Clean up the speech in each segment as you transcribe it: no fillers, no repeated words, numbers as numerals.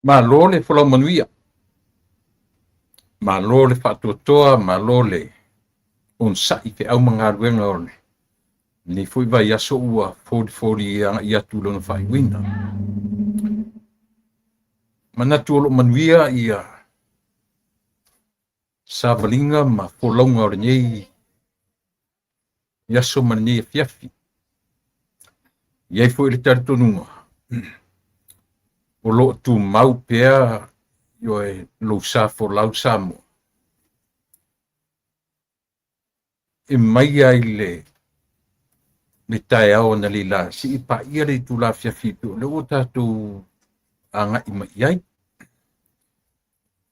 Malo le folau manuia, malo le faatoatoa, malo le onosai i feau ma galuega o lenei foi vaiaso ua folifoli agai atu i lona faaiuina. Manatu o lo o manuia ia savaliga ma folauga o lenei aso ma lenei afiafi. E i ai foi le talitonuga o lo o tumau pea ioe lou sa folau Samoa e mai ai le taeao analeila seia paia le itula afiafi e pei o lea ua tatou agai mai i ai.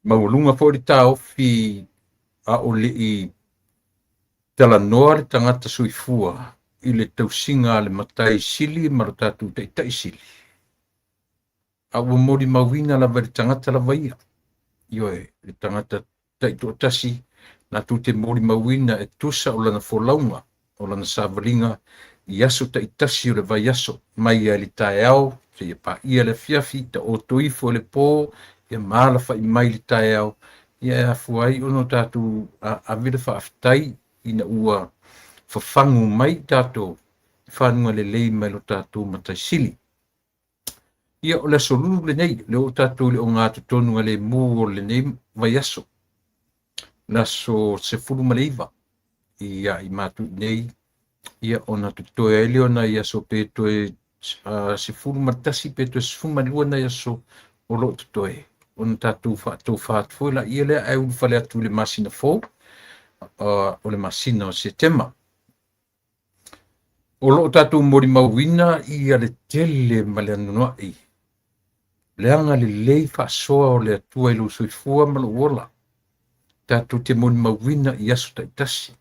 Maualuga foi le taofi a o le i talanoa le tagata soifua i le tausiga a le Matai Sili ma lo tatou Taitai Sili, a ua molimauina lava e le tagata lava ia, ioe, le tagata taitoatasi latou te molimauina e tusa o lana folauga, o lana savaliga i aso taitasi o le vaiaso, mai lava i le taeao seia paia le afiafi, taoto ifo i le po, ia ma alafai mai i le taeao, ia e afua ai ona tatou ave le faafetai ina ua fafagu mai tatou i fanuga lelei mai lo tatou Matai Sili. Ia, o le aso Lulu lenei, lea ua tatou i le ogatotonugalemu o lenei vaiaso, le aso 19 ia i matou nei, ia ona totoe ai lea o nai aso pe toe 11 pe toe 12 nai aso o lo o totoe, ona tatou faatofa atu foi laia lea ae ulufale atu i le masina fou, o le masina o Setema. O lo o tatou molimauina ia le tele ma le anoanoai, le agalelei faasoa o le Atua i lou soifua ma lou ola. Tatou te molimauina i aso taitasi.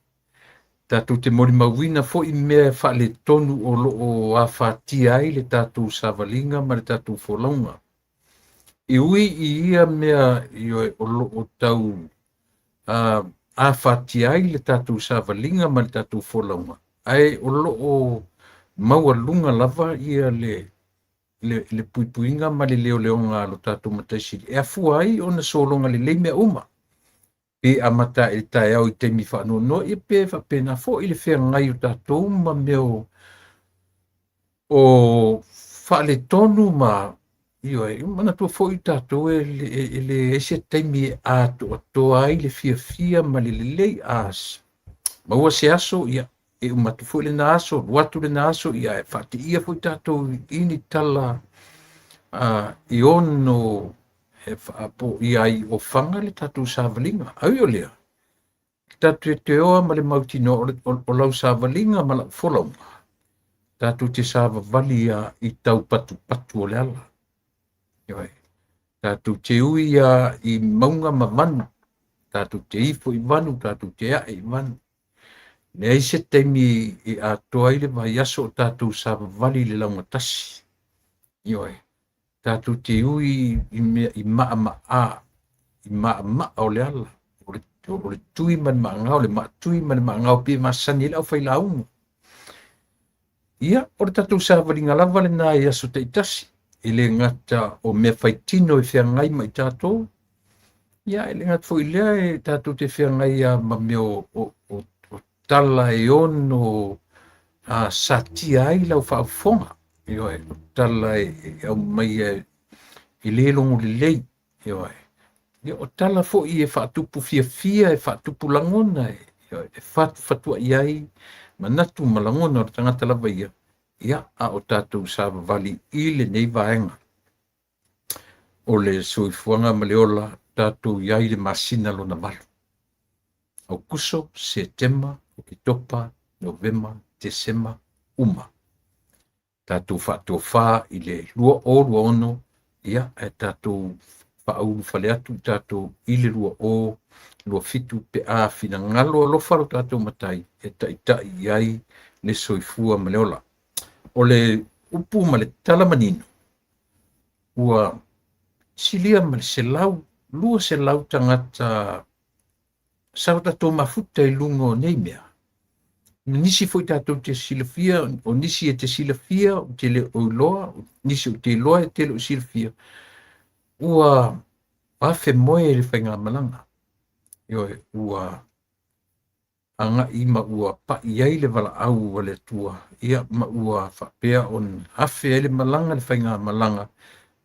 Tatou te molimauina foi mea faaletonu o lo o afatia ai le tatou savaliga ma le tatou folauga. E ui i ia mea o lo o tau afatia ai le tatou savaliga ma le tatou folauga, ae o lo o maualuga lava ia le puipuiga ma le leoleoga a lo tatou Matai Sili e afua ai ona sologa lelei mea uma. Pe amata i le taeao i taimi faanoanoa, ia pe faapena foi le feagai o tatou ma mea o faaletonu ma ioe, manatua foi tatou e leai se taimi e atoatoa ai le fiafia ma le lelei. A maua se aso, ia e uma atu foi lena aso, alu atu lena aso, ia e faateia foi tatou i ni tala e ono e faapoia ai ofaga le tatou savaliga. Ai o lea, tatou te teoa ma le mautinoa o lau savaliga ma lau folauga, tatou te savavali ia i taupatupatu o le ala. Ioe, tatou te ui ia i mauga ma vanu, tatou te ifo i vanu, tatou te ae i vanu. Leai se taimi e atoa ai le vaiaso o tatou savavali i le laugatasi. Ioe, tatou te ui i mea i maamaa, i maamaa o le ala, o le tui ma le maagao, le maatui ma le maagao pe masani ai le aufailauga. Ia, o le tatou savaliga lava lena i aso taitasi, e le gata o mea faitino e feagai ma i tatou, ia e le gata foi lea e tatou te feagai lava ma mea o tala e ono satia ai lau faafofoga. Ioe, o tala e aumai e le logo lelei. Ioe, ia o tala foi e faatupu fiafia, e faatupu lagona, e fatufatuai ai manatu ma lagona o le tagata lava ia, ia a o tatou savavali i lenei vaega o le soifuaga ma le ola, tatou i ai le masina lona 8, Aukuso, Setema, Oketopa, Novema, Tesema, uma. Tatou faatofa i le 2026, ia e tatou faaulufale atu tatou i le 2027 pe a finagalo alofa lo tatou Matai e taitai i ai le soifua ma le ola. O le upu ma le tala manino, ua silia ma le 100, 200 tagata sa o tatou mafuta i luga o nei mea. Nisi foi tatou te silafia, o nisi e te silafia, o te le o iloa, nisi o te iloa e te le o silafia. Ua afe moe le faigamalaga. Ioe, ua agai ma ua pai ai le valaau a le Atua, ia ma ua faapea ona afe ai le malaga le faigamalaga,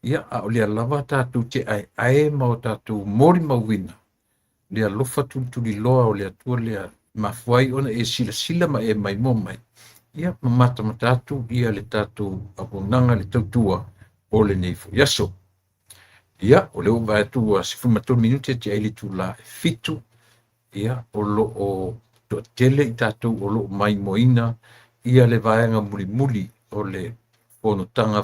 ia a o lea lava tatou te aeae ma o tatou molimauina le alofa tulituliloa o le Atua lea, mafua ai ona e silasila ma e maimoa mai, ia ma matamata atu ia le tatou auaunaga le tautua o lenei foi aso. Ia, o lea ua vaai atu ua 13 minute tea ai le itula e 7, ia o lo o toatele i tatou o lo o maimoaina ia le vaega mulimuli o le fonotaga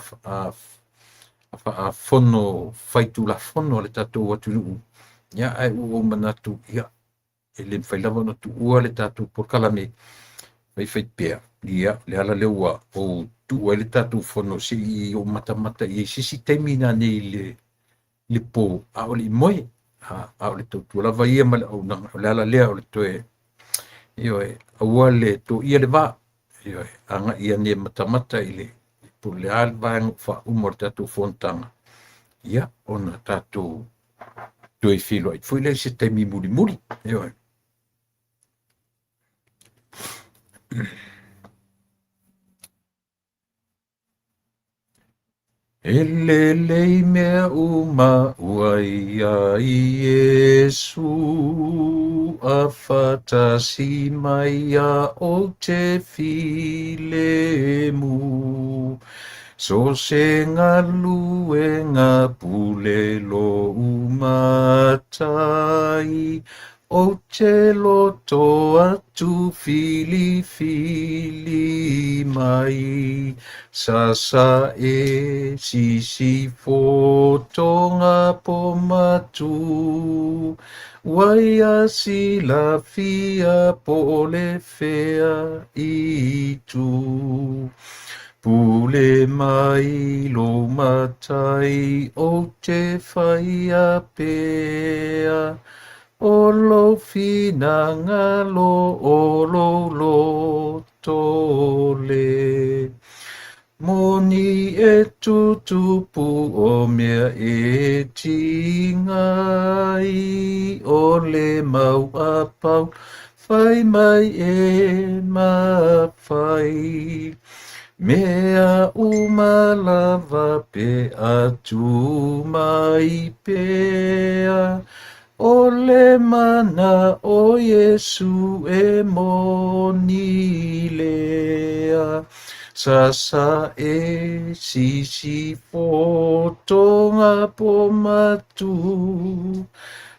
Fono Faitulafono a le tatou atunuu. Ia, ae ua ou manatu, ia, e le mafai lava ona tuua le tatou polokalame faifaipea. Ia, le ala lea ua ou tuu ai le tatou fono se i ou matamata i ai se isi taimi nanei i le po, a o le i moe, a o le tautua lava ia ma le auaunaga. O le ala lea o le toe, ioe, aua le toia le va, ioe, agai ane matamata i le po le a le vaega faauma o le tatou fonotaga, ia ona tatou toe feiloai foi lea i se taimi mulimuli. Ioe. E lelei mea uma ua ia i Iesu, a faatasi mai ia ou te filemu. So se galuega pule lou matai, ou te loto atu filifili mai. Sasa e sisi fotoga po matu, ua ia silafia po o le fea itu. Pule mai lou matai ou te faia pea, o lou finagalo o lou loto le. Moni e tutupu o mea e tiga ai, o le mau a pau fai mai e mafai. Mea uma lava pe atu mai pea, o le mana o Iesu e moni lea. Sasa e sisi fotoga po matu,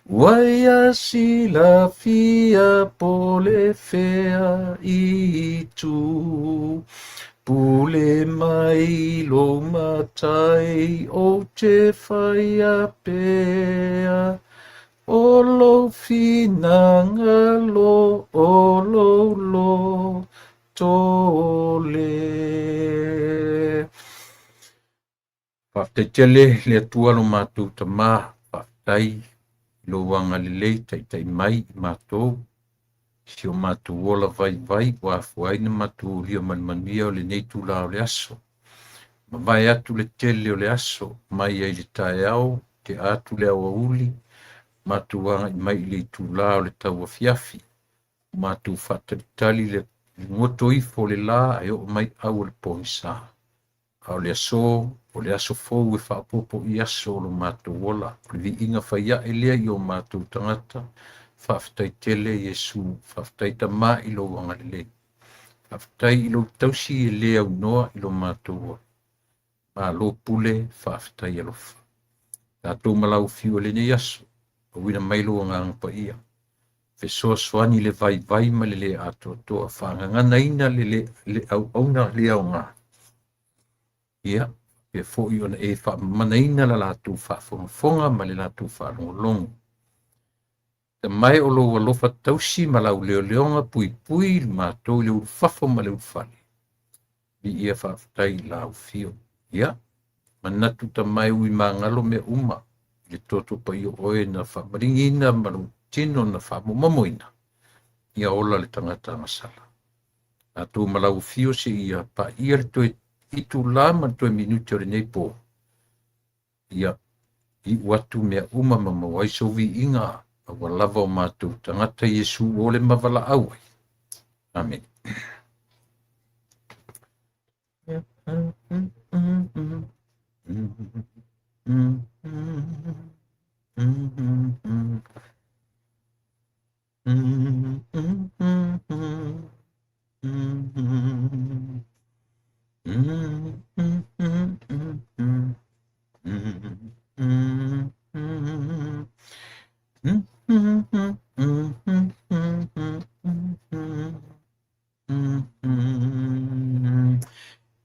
ua ia silafia po le fea itu. Pule mai lou matai ou te faia pea, o lou finagalo o lou loto le. Faafetai tele le Atua lo matou Tama, faafetai i lou agalelei taitai mai i matou, si o matou ola vaivai ua afua ai na matou ulia ma le manuia o lenei itula o le aso. Mavae atu le tele o le aso, mai ai le taeao, te atu le aoauli, matou agai mai i le itula o le tauafiafi, matou faatalitali le goto ifo o le la e oo mai au o le pogisa. A o le aso, o le aso fou e faaopoopo i aso o lo matou ola, o le viiga fai ae lea i o matou tagata. Faafetai tele Iesu, faafetai Tama i lou agalelei, faafetai i lou tausi e le aunoa i lo matou ola. Malo pule, faafetai alofa. Tatou malaufiu o lenei aso, auina mai lou agaga paia, fesoasoani le vaivai ma le le atoatoa, faagaganaina le auauna le aoga. Ia, pea foi ona e faamamanaina la latou faafogafoga ma le latou faalogologo. Tamai o lou alofa tausi ma lau leoleoga puipui le matou i le ulufafo ma le ulufale. Viia faafetai i lau afio. Ia, manatu tamai ui magalo mea uma i le toto paia o oe na faamaligiina ma lou tino na faamomomoina. Ia ola le tagata agasala. Tatou ma lau afio se ia paia le toe itula ma le toe minute o lenei po. Ia Iu atu mea uma ma maua ai sou viiga aua lava o matou tagata Iesu ua le mavalaau ai. Amene.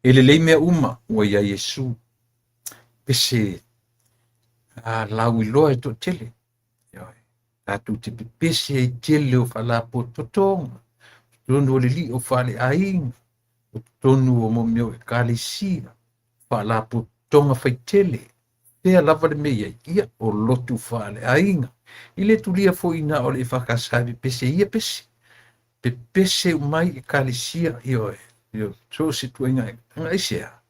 E lelei mea uma ua iā Iesu, pese a lauiloa e toatele. Tatou te pepese ai tele o faalapotopotoga, totonu o le lii o faaleaiga, o totonu o mo mea o ekalesia, faalapotopotoga faitele, fea lava le mea i ai, ia, o lotu faaleaiga. I le tulia foi na o le EFKS e pepese ia pese. Pepese uma ai ekalesia, ioe, so o se tuaiga aga aisea.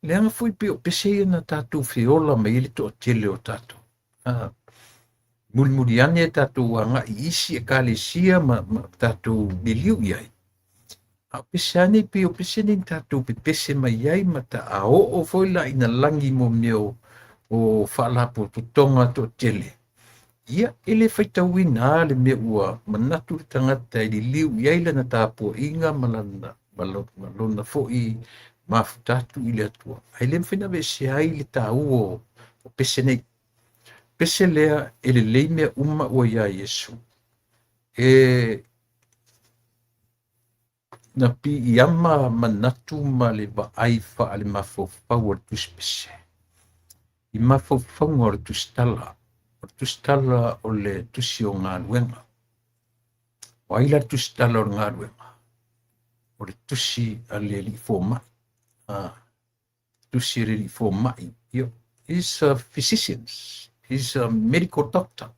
Leaga foi pei o pese ia na tatou feola mai ai le toatele o tatou. Mulimuli ane tatou agai i isi ekalesia ma tatou liliu i ai. A o pese lava nei pei o pese nei na tatou pepese mai ai ma taaoo foi la ina lagi mo mea o faalapotopotoga toatele. Ia, e le faitauina lava le mea ua manatu le tagata e liliu i ai lana tapuaiga ma lana ma lona foi mafuta atu i le Atua. Ae le mafai ona aveesea ai le taua o pese nei. Pese lea e lelei mea uma ua iā Iesu. E na piiama manatu ma le vaai faalemafaufau o le Tusi Pese i mafaufauga o le Tusitala. O le Tusitala o le Tusi o Galuega. O ai la le Tusitala o le Galuega? O le Tusi a le Alii Fomai. Tusi a le Alii Fomai. He's a physician. He's a medical doctor.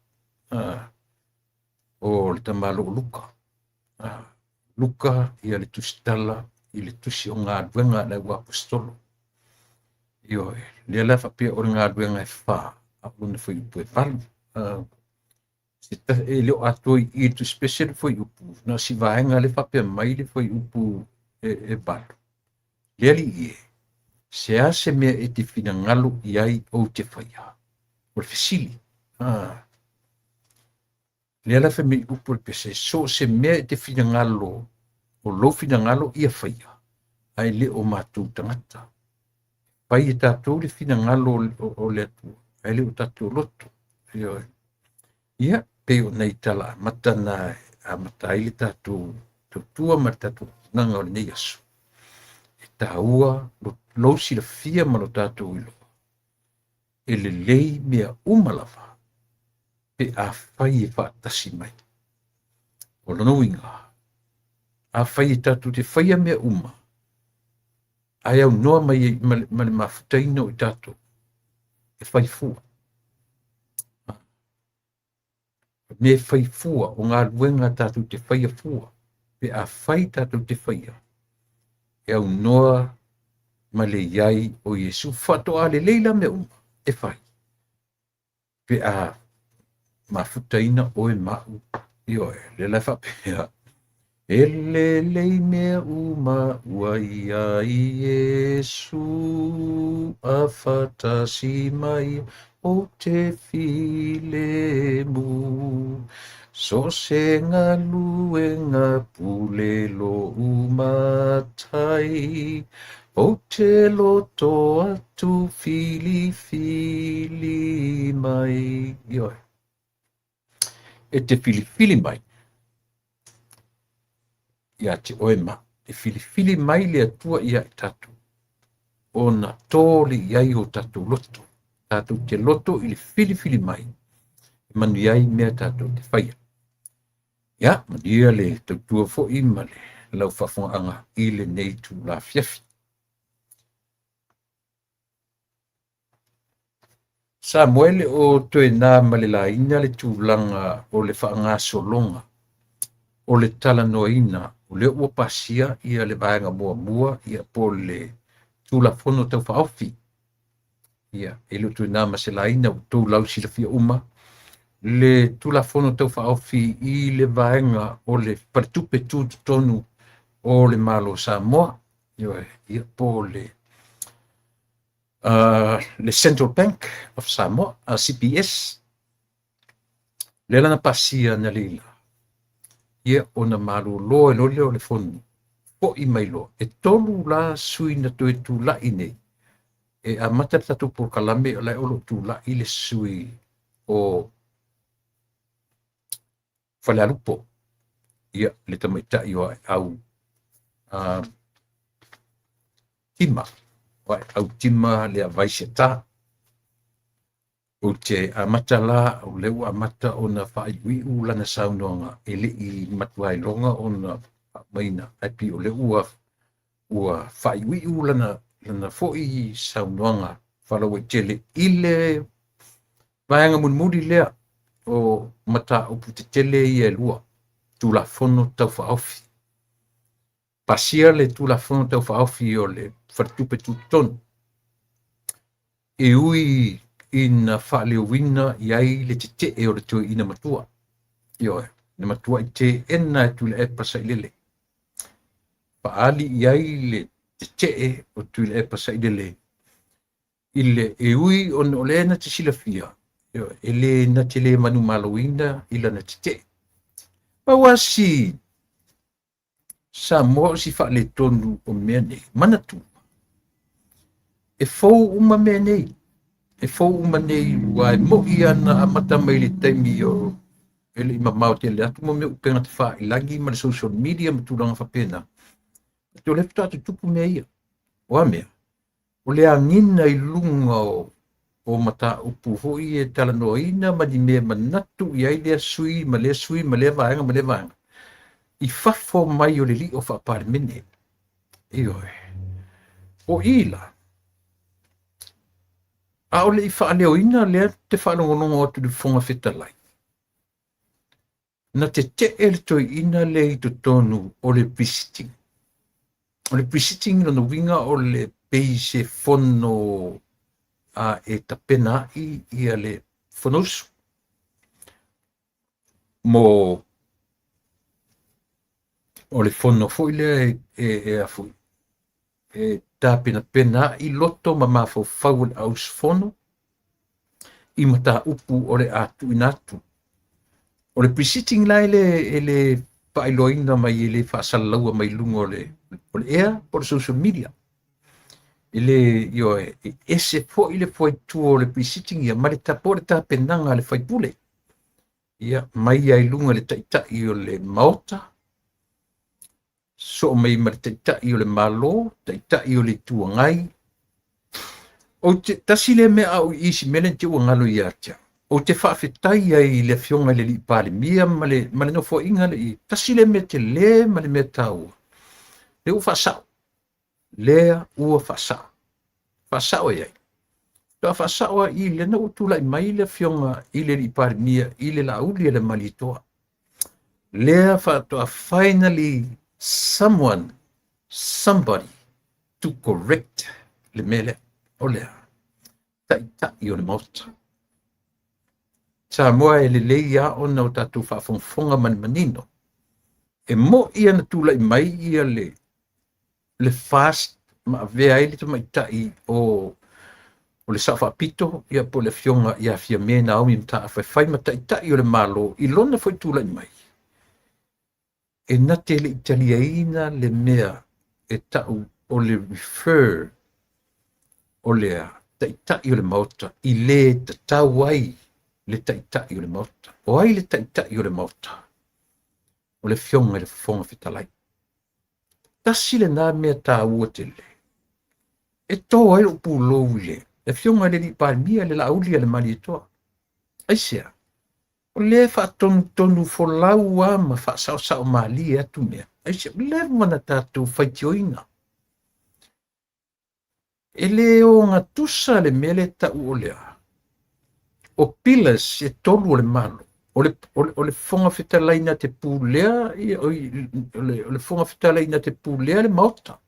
O le tamaloa o Luka. Luka ia le Tusitala i le Tusi o Galuega a le Auaposetolo. Ioe, lea la faapea o le galuega e fa, a o lona fuaiupu e 8. E le o atoa i le Tusi Pese le fuaiupu, na o si vaega le faapea mai le fuaiupu e 8. Le Alii e, se a se mea e te finagalo i ai ou te faia? O le fesili. Lea la fai mai upu o le pese, so o se mea e te finagalo, o lou finagalo ia faia, ae le o matou tagata. Fai e tatou le finagalo o le Atua, ae le o tatou loto. Ia, pei o nei tala amata na amata ai le tatou tautua ma le tatou auaunaga o lenei aso. E taua lou silafia ma lo tatou iloa. E lelei mea uma lava pe afai e faatasi mai. O lona uiga, afai e tatou te faia mea uma, ae aunoa mai ma le mafutaina o i tatou, e fai fua. Me fai fua, o galuega tatou te faia fua, pe afai tatou te faia, e aunoa ma le iai o Iesu. Faatoa lelei la mea uma e fai, pe a mafutaina oe ma'u. Ioe, le la faapea, e lelei mea uma ua ia i Iesu, a faatasi mai o te filemu. So se galuega pule lo'u matai, o te loto atu filifili mai. Ioe, e te filifili mai ia te oe ma e filifili mai le Atua ia i tatou, ona tō le iai o tatou loto. Tatou te loto i le filifili mai, e manuia ai mea tatou te faia. Ia, manuia le tautua foi ma le lau faafogaaga i lenei itula afiafi. Samoa e le o toe na ma le laina le tulaga o le faagasologa o le talanoaina o lea ua pasia ia le vaega muamua ia po le Tulafono Tau Faaofi. Ia, e le o toe na ma se laina ua outou lausilafia uma le Tulafono Tau Faaofi i le vaega o le Faletupe Tutotonu o le Malo o Samoa, ioe, ia po o le le Central Bank of Samoa, CBS, lea la na pasia analeila, ia ona malolo ai loa lea o le Fono, fo'i mai loa. E 3 la sui na toe tula'i nei e amata le tatou polokalame, o la e o lo o tula'i le sui o Falealupo, ia le tamaitai o Aeau Tima, o Aeau Tima Leavai Seta. Ou te amata la, o lea ua amata ona faaiuiu lana saunoaga, e le i matua iloga ona faaumaina, ae pei o lea ua faaiuiu lana foi saunoaga faalauaitele i le vaega mulimuli lea o mataupu tetele ia e 2, Tulafono Tau Faaofi. Pasia le Tulafono Tau Faaofi o le Faletupe Tutotonu, e ui ina faaleoina i ai le tetee o le toeaina matua. Ioe, na matuai teena e Tuilaepa Sailele. Faali i ai le tetee o Tuilaepa Sailele i le e ui ona o lea na te silafia, ioe, e le na te le manumaloina i lana tetee. Pau lava si Samoa o si faaletonu o mea nei, manatua, e fou uma mea nei. E fou uma nei, ua e mo'i ana amata mai le taimi o e le i mamao tele atu mo mea upega tafailagi ma le social media ma tulaga faapena. O lea faatoa tutupu mea ia. O a mea? O le agiga i luga o mataupu foi e talanoaina ma ni mea manatu i ai lea sui ma lea sui ma lea vaega ma lea vaega i fafo mai o le lio faa-Palemene. Ioe. O i la, a o le i faaleoina lea te faalogologo atu i le Fofoga Fetalai, na tetee le toeaina lea i totonu o le pre-sitting. O le pre-sitting lona uiga o le pei se fono e tapena ai ia le Fonousu mo o le fono foi lea e afoi e tapenapena ai loto ma mafaufau o le auusufono i mataupu o le a tuuina atu. O le pre-sitting la e le faailoaina mai, e le faasalalaua mai luga o le ea po o le social media. E le, ioe, e ese foi le fuaitua o le pre-sitting ia ma le po o le tapenaga a le faipule. Ia, mai ai luga le taitai o le Maota, soo mai ma le taitai o le Malo, taitai o le Itu Agai. Ou te, tasi le mea au i si mea lea te ua galo ia te au. Ou te faafetai ai i le afioga i le alii Palemia ma le nofoaiga le i. Tasi le mea tele ma le mea taua. Lea ua faasao. Lea ua faasao. Faasao e ai. Faatoa faasao ai i lena ua tulai mai le afioga i le alii Palemia i le Laauli a le Malietoa. Lea faatoa finally someone, somebody to correct le mea lea. O lea, taitai o le Maota. Samoa e lelei lava ona o tatou faafogafoga ma le manino. E mo'i ana tulai mai ia le FAST ma avea ai le tamaitai o le Sao Faapito, ia po o le afioga ia Fiame Naomi Mataafa e fai ma taitai o le Malo i lona foi tulai mai. E na te le i taliaina le mea e tau o le refer o le taitai o le Maota i le tatau ai le taitai o le Maota. O ai le taitai o le Maota? O le afioga i le Fofoga Fetalai. Tasi lena mea taua tele. E tō ai lou pulou i le afioga i le alii Palemia, le Laauli a le Malietoa. Aisea? O lea faatonutonu folau lava ma faasaosao malie atu mea. Aisea? Ua leva ona tatou faitioina. E le ogatusa le mea lea tau o lea. O pillars e 3 o le Malo. O le Fofoga Fetalai na te pulea, o le Fofoga Fetalai na te pulea le Maota.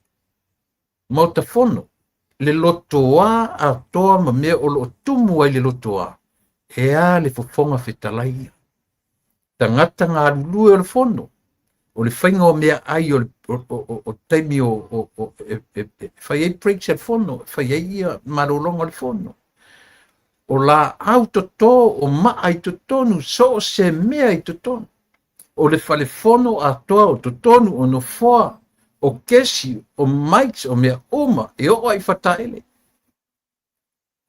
Maota Fono. Le lotoa atoa ma mea o lo o tumu ai le lotoa, e a le Fofoga Fetalai ia. Tagata galulue o le fono, o le faiga o meaai o le o taimi o o o e e e fai ai breaks a le fono, e fai ai ia malologa o le fono. O laau toto, o maa i totonu, so o se mea i totonu. O le fale fono atoa o totonu, o nofoa, o kesi, o mics, o mea uma, e oo lava i Fataele.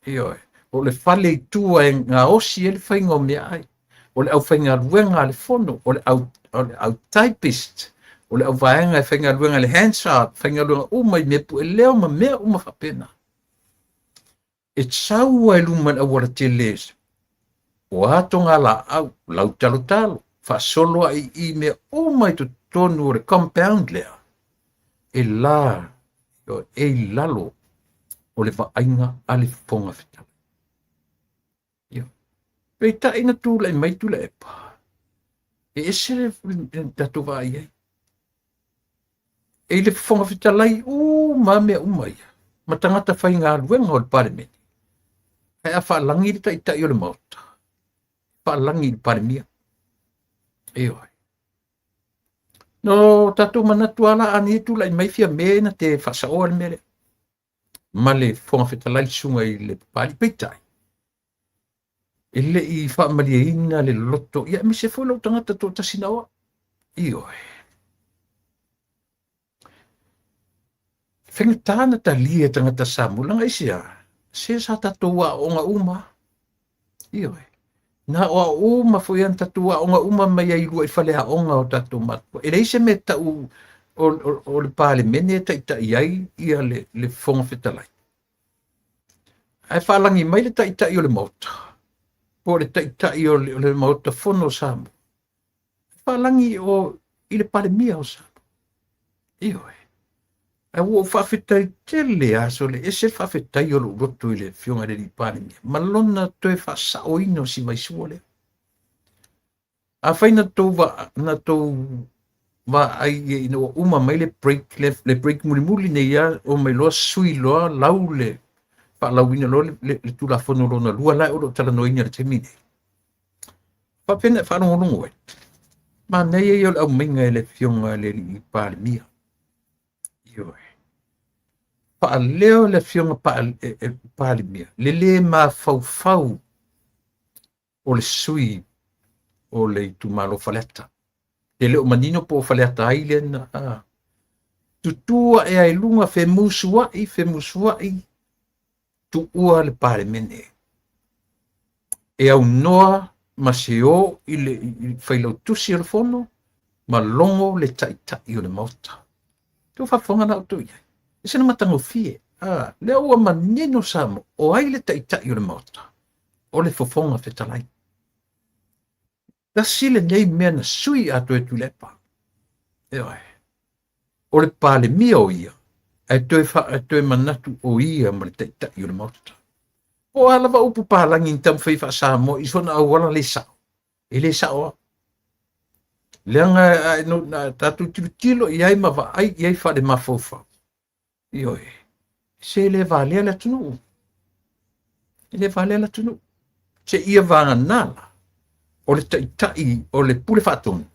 Ioe. O le fale i tua e gaosi ai le faiga o meaai. O le aufaigaluega a le fono, o le au, o le au typist, o le auvaega e faigaluega i le Hansard, faigaluega uma i mea pueleo ma mea uma faapena. E sau lava i luma i le aualatele o a togalaau, lautalotalo, faasolo ae i mea uma i totonu o le compound lea, e la e i lalo o le vaaiga a le Fofoga Fetalai. Ia. Peitai na tulai mai Tuilaepa, e ese le tatou vaai ai. E i le Fofoga Fetalai uma mea uma ia, ma tagata faigaluega o le Palemene. Ae a faalagi le Taitai o le Maota, faalagi i le Palemia. Ioe. No tatou manatu lava la a nei tulai mai Fiame na te faasaoa le mea lea. Ma le Fofoga Fetalai le susuga i le Papalii. Peitai, e le i faamalieina le loto, ia aemaise foi lou tagata toatasi na oa. Ioe. Faigata na talia e tagata Samoa, leaga aisea? Se sa tatou aooga uma. Ioe. Na aoao uma foi ana tatou aoga uma mai ai i lua i faleaoga o tatou matua. E leai se mea tau o, o, o le Palemene e taitai ai ia le, le Fofoga Fetalai. Ae faalagi mai le Taitai o le Maota, po o le Taitai o le, o le Maota Fono o Samoa, faalagi o i le Palemia o Samoa. Ioe. Ae ua ou faafetai tele lava, sole, ese le faafetai o lou loto i le Afioga i le Alii Palemia ma lona toe faasaoina o si vaisua lea. Afai na tou va, na tou vaai i ina ua uma mai le break, le, le break mulimuli nei lava, omai loa sui loa lau le faalauina loa le, le, le Tulafono lona lua la o lo o talanoaina i le taimi nei. Faapena e faalogologo ai. Manaia ia o le aumaiga e le Afioga i le Alii Palemia. Ioe. Faaleo le Afioga e, e, Palemia le lē mafaufau o le sui o le itumalo Faleata. E le o manino po o Faleata ai lea na a. Tutū ae ai luga femusuai, femusuai, tuua le Palemene. E aunoa ma se o i le Failautusi o le Fono ma logo le Taitai o le Maota. Tou faafofoga la outou i ai. E se na matagofie. A, lea ua manino Samoa, o ai le Taitai o le Maota? O le Fofoga Fetalai. Tasi lenei mea na sui atoa e Tuilaepa. Ioe. O le Palemia o ia, ae toe, fa, toe manatu o ia ma le Taitai o le Maota. Po o a lava upu palagi na taumafai faa-Samoa i sona auala le sao, e le sao lava. Leaga na tatou tilotilo i ai ma vaai i ai faale-mafaufau. Ioe, se le valea le atunuu. E le valea le atunuu. Se ia vagana la, o le taitai o le pule faatonu,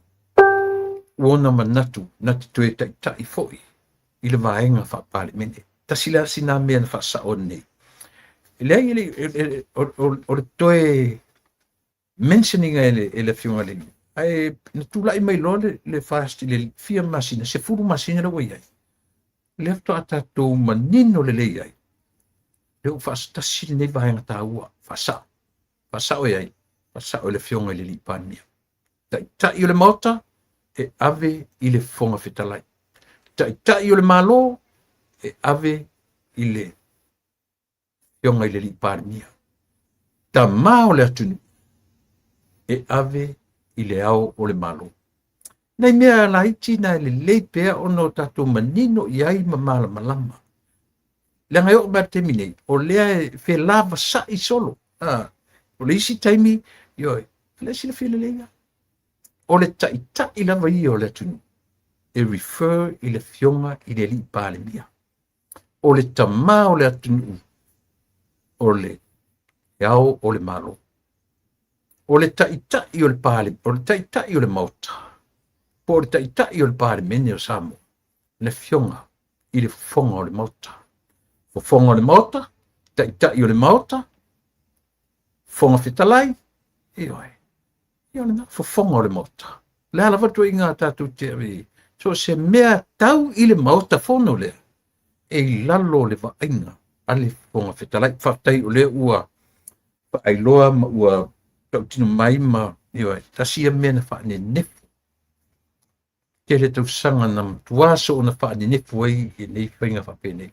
ua ona manatu na te toe taitai foi i le vaega faa-Palemene. Tasi la sina mea na faasao nei. E leai, e, o, o, o le toe mentioning e le, e le Afioga i le Ae na tulai mai loa le, le fast i le fia masina, 10 masina lea ua i ai. Lea faatoa tatou manino lelei ai. Lea ua faatasi lenei vaega taua, faasao. Faasao e ai, faasao e le Afioga i le Alii Palemia. Taitai o le Maota e ave i le Fofoga Fetalai. Taitai o le Malo e ave i le Afioga i le Alii Palemia. Tama o le atunuu e ave i le Ao o le Malo. Nai mea laiti na e lelei pea ona o tatou manino i ai ma malamalama. Leaga e oo mai le taimi nei, o lea e felavasai solo. Ah, o le isi taimi, ioe, o lea silafia lelei lava. O le taitai lava ia o le atunuu e refer i le Afioga i le Alii Palemia. O le tamā o le atunuu, o le Ao o le Malo. O le Taitai o le Pale, o le Taitai o le Maota, po o le Taitai o le Palemene o Samoa, le Afioga i le Fofoga o le Maota. Fofoga o le Maota, Taitai o le Maota, Fofoga Fetalai, ioe, ia o lena, Fofoga o le Maota. O le a lava le ituaiga tatou te ave i ai, so o se mea tau i le Maota Fono lea, e i lalo o le vaaiga a le Fofoga Fetalai. Faafetai o lea ua faailoa ma ua tautino mai ma, ioe, tasi ia mea na faanenefu tele tausaga na matua soona faanenefu ai lenei faiga faapenei.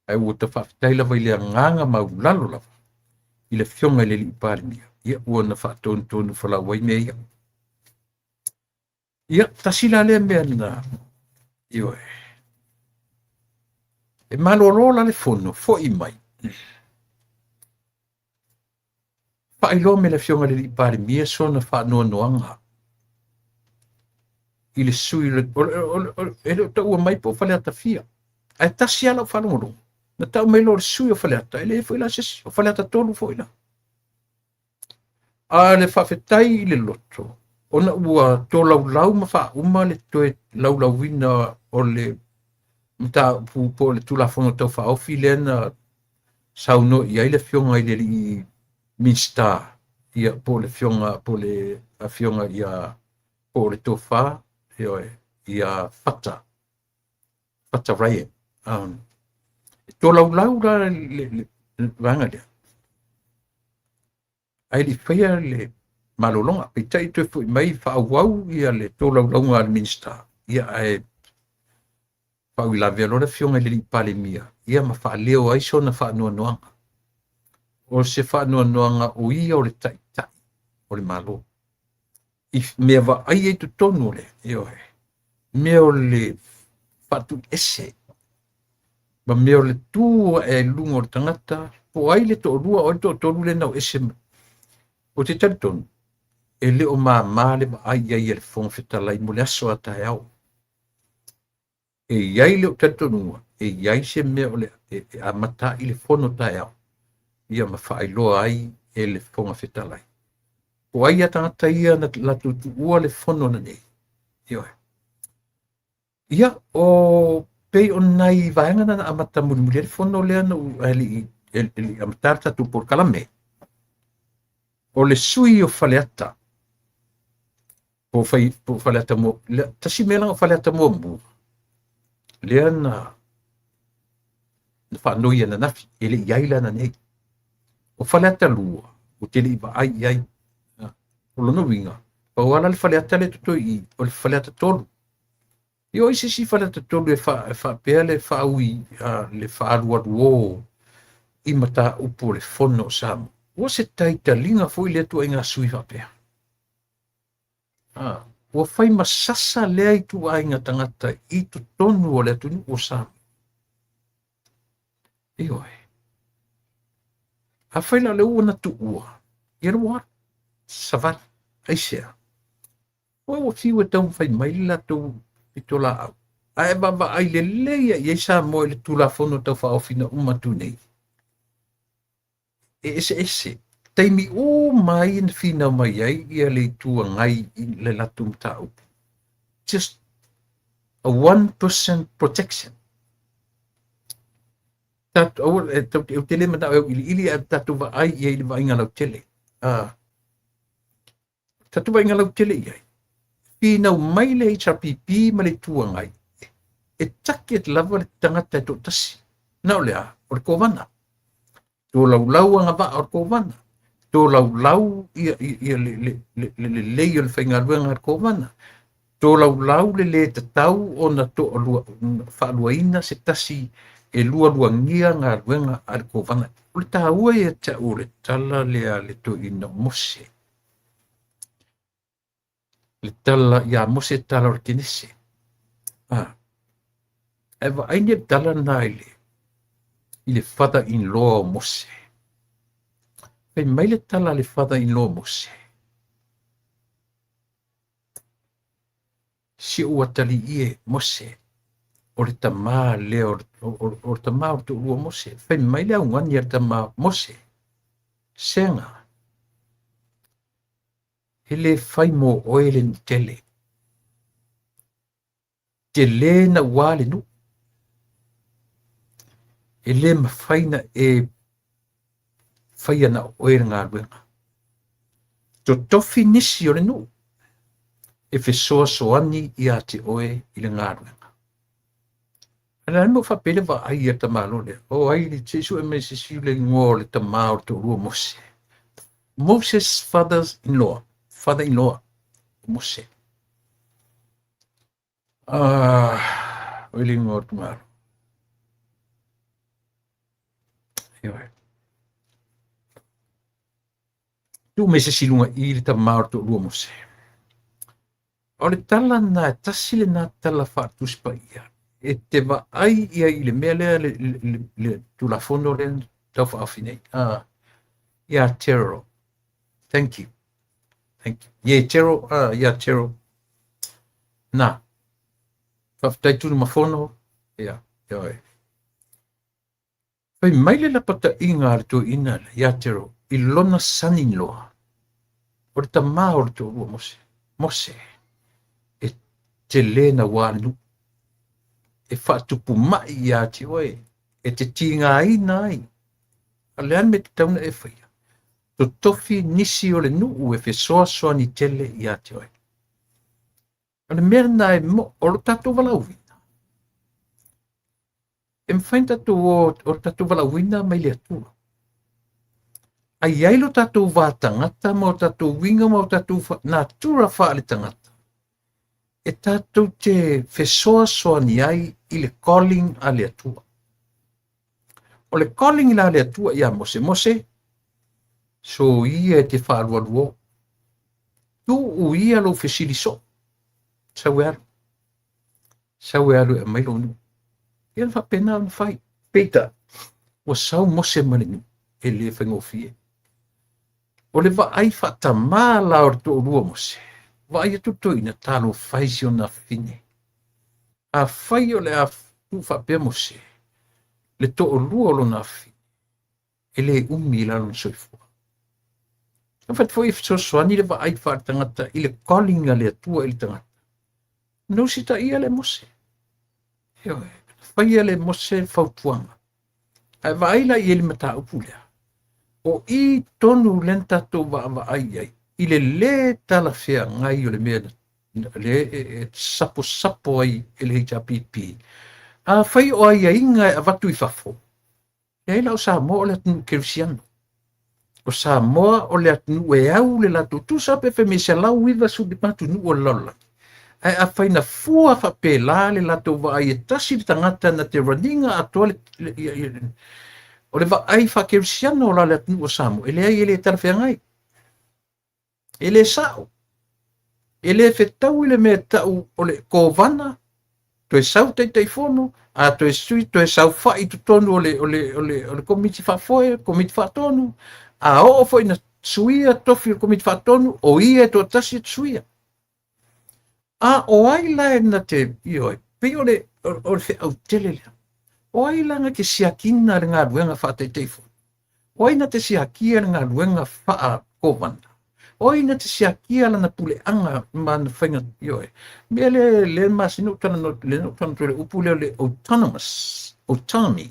Ae ua ta faafetai lava i le agaga maulalo lava i le Afioga i le Alii Palemia, ia ua na faatonutonu folau ai mea ia. Ia, tasi la lea mea na, ioe, e malolo la le fono, foi mai, faailoa mai le Afioga i le Alii Palemia sona faanoanoaga i le sui e le o taua mai po o Faleata fia, ae tasi lava lau faalogologo, na tau mai loa o le sui o Faleata, e leai foi la se isi, o Faleata 3 foi la. A le faafetai i le loto, ona ua tolaulau ma faauma le toe laulauina o le mataupu po o le Tulafono Tau Faaofi lea na saunoa i ai le Afioga i le Alii Minisita, ia, po o le Afioga, po o le Afioga ia, po o le Tofa, ioe, ia Fata, Fata Ryan. E tolaulau la le vaega lea, ae le i faia le malologa. Peitai toe foi mai faaauau ia le tolaulauga a le Minisita, ia ae faauilavea loa le Afioga i le Alii Palemia, ia ma faaleo ai sona faanoanoaga. O se faanoanoaga o ia o le Taitai o le Malo. I mea vaai ai totonu o le, ioe, mea o le faatuiese ma mea o le tu ae i luga o le tagata, po o ai le toalua o ai le toatolu lea na o ese mai. Ou te talitonu, e le o māmā le vaai i ai a le Fofoga Fetalai mo le aso a taeao. E i ai le talitonuga, e i ai se mea o le e amata ai le fono taeao, ia ma faailoa ai e le Fofoga Fetalai. Po o ai a tagata ia na latou tuua le fono nei. Ioe. Ia, o pei o nai vaega na amata mulimuli ai le fono lea na e le i amata le tatou polokalame. O le sui o Faleata, po o Faleata mo, tasi mea langa o Faleata muamua, lea na faanoi ananafi, e le i ai la nei. O Faleata 2, o te le i vaai i ai. O lona uiga, pau ala le Faleata le totoe i, o le Faleata 3. Ia o isi si Faleata 3 e faapea le faaui, le faalualuo i mataupu o le fono o Samoa. Ua se taitaliga foi lea tuaiga sui faapea. Ua fai masasa lea i tuaiga tagata i totonu o le atunuu o Samoa. Ioe. A fai la le ua na tuua, ia le ua savali, aisea. Ua fiu e taumafai mai le latou pitolaau. Ae vaavaai lelei ai i ai Samoa i le Tulafono Tau Faaofi na uma atu nei. E eseese, taimi uma ai na finau mai ai ia le Itu Agai i le latou mataupu. Just a 1% protection. Tatou aua e te le manao e auiliili, ae tatou vaai i ai i le vaaiga lautele. Tatou vaaiga lautele i ai. Finau mai le HRPP ma le Itu Agai, e target lava le tagata e toatasi. Na o le a, o le Kovana. Tolaulau agavaa o le Kovana. Tolaulau ia le lelei o le faigaluega a le Kovana. Tolaulau le le tatau ona faaluaina se tasi e lualuagia galuega a le Kovana. O le taua ia te au o le tala lea le toeaina o Mose. Le tala ia Mose, tala o le Kenese. Ae vaai ni le tala na i le father-in-law o Mose. Fai mai le tala le father-in-law o Mose. Si ou atalii e Mose, O le tamā lea o le tamā o le toalua o Mose. Fai mai le augani a le tamā Mose, Sega, e le fai mo oe le nuu tele. Tele naua le nuu. E le mafai na e faia na o oe le galuega. Totofi nisi o le nuu e fesoasoani ia te oe i le galuega. A le mea faapea le vaai a le tamaloa lea. O ai, se i sue mai se isi le igoa o le tamā o le toalua o Mose. Moses father-in-law, father-in-law, Mose. Ah, o le igoa o le tamaloa. Ioe. Tuu mai se isi i luga i le tamā o le toalua o Mose. O le tala lena, e tasi lena tala faatusi paia e te vaai i ai i le mea lea, le Tulafono lea tau faaofi nei. Ia Tero. Thank you. Thank you. Ye Tero, ia Tero. Na. Faafetai Tunumafono. Ia, ioe. Fai mai le lapataiga a le toeaina lea ia Tero i lona son-in-law, o le tamā o le toalua o Mose, Mose, e tele naua le nuu, e faatupu mai ia te oe, e te tigaina ai. A o le a le mea e tatau ona e faia? Totofi nisi o le nuu e fesoasoani tele ia te oe. O le mea lena e mo, o lo tatou valaauina. E mafai ona tatou o, o le tatou valaauina mai le Atua. A i ai lo tatou va tagata ma o tatou uiga ma o tatou natura faale-tagata, e tatou te fesoasoani ai i le calling a le Atua. O le calling la a le Atua ia Mose, Mose, soia e te faalualuo. Tuu ia lou fesili soo. Sau e alu. Sau e alu e aumai lou nuu. Ia na faapena ona fai. Peitai, ua sau Mose ma le nuu, e le faigofie. O le vaai faatamā la o le toalua o Mose, vaai atu le toeaina, talofa e i si ona afafine. Afai o le a tuu faapea Mose, le toalua o lona afafine, e le umi i la lona soifua. Na fai atu foi e fesoasoani le vaai faaletagata i le calling a le Atua i le tagata. Na usitaia le Mose. Ioe, faia le Mose fautuaga. Ae vaai la i ai le mataupu lea. O i tonu lea na tatou vaavaai i ai, i le lē talafeagai o le mea le e saposapo ai e le HRPP. Afai o aiaiga e avatu i fafo, leai la o Samoa o le atunuu kerisiano. O Samoa o le atunuu e au le latou tusa pe fai mai 195 atunuu o le lalolagi. Ae afai na fua faapela le latou vaai e tasi le tagata na te run ina atoa le, o le vaai faakerisiano la le atunuu o Samoa, e leai e le talafeagai. E le sao. E le fetaui le mea e tau o le kovana, toe sau Taitaifono, a toe sui, toe saofai i totonu o le, o le, o le, o le komiti faafoe, komiti faatonu, a oo foi na suia tofi o le komiti faatonu, o ia e toatasi e suia. A o ai la e na te, ioe, pei o le, o le feau tele lea. O ai la na te siakina le galuega faa-Taitaifono? O ai na te siakia le galuega faa-Kovana? O ai na te siakia lana puleaga ma ana faiga, ioe? Mea lea, lea masina ou talanoa, lea na ou talanoa atu i le upu lea o le autonomous, autonomy.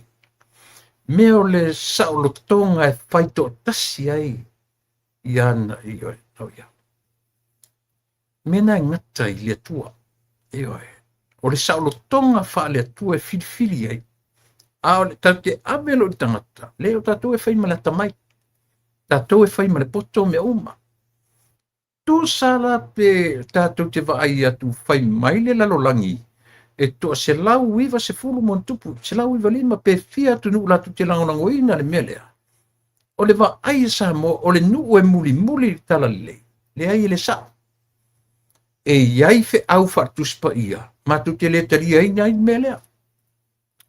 Mea o le saolotoga e fai toatasi ai ia ana, ioe, oh, ia. Mea na e gata i le Atua. Ioe. O le saolotoga faale-Atua e filifili ai. A o le tatou te ave loa i le tagata, leai o tatou e fai ma le atamai. Tatou e fai ma le poto mea uma. Tusa la pe tatou te vaai atu fai mai le lalolagi e toa 190 ma ona tupu, 195 pe fia atunuu latou te lagolagoina le mea lea. O le vaai a Samoa, o le nuu e mulimuli i le talalelei, leai e le sao. E i ai feau faale-Tusi Paia, matou te le taliaina ai le mea lea.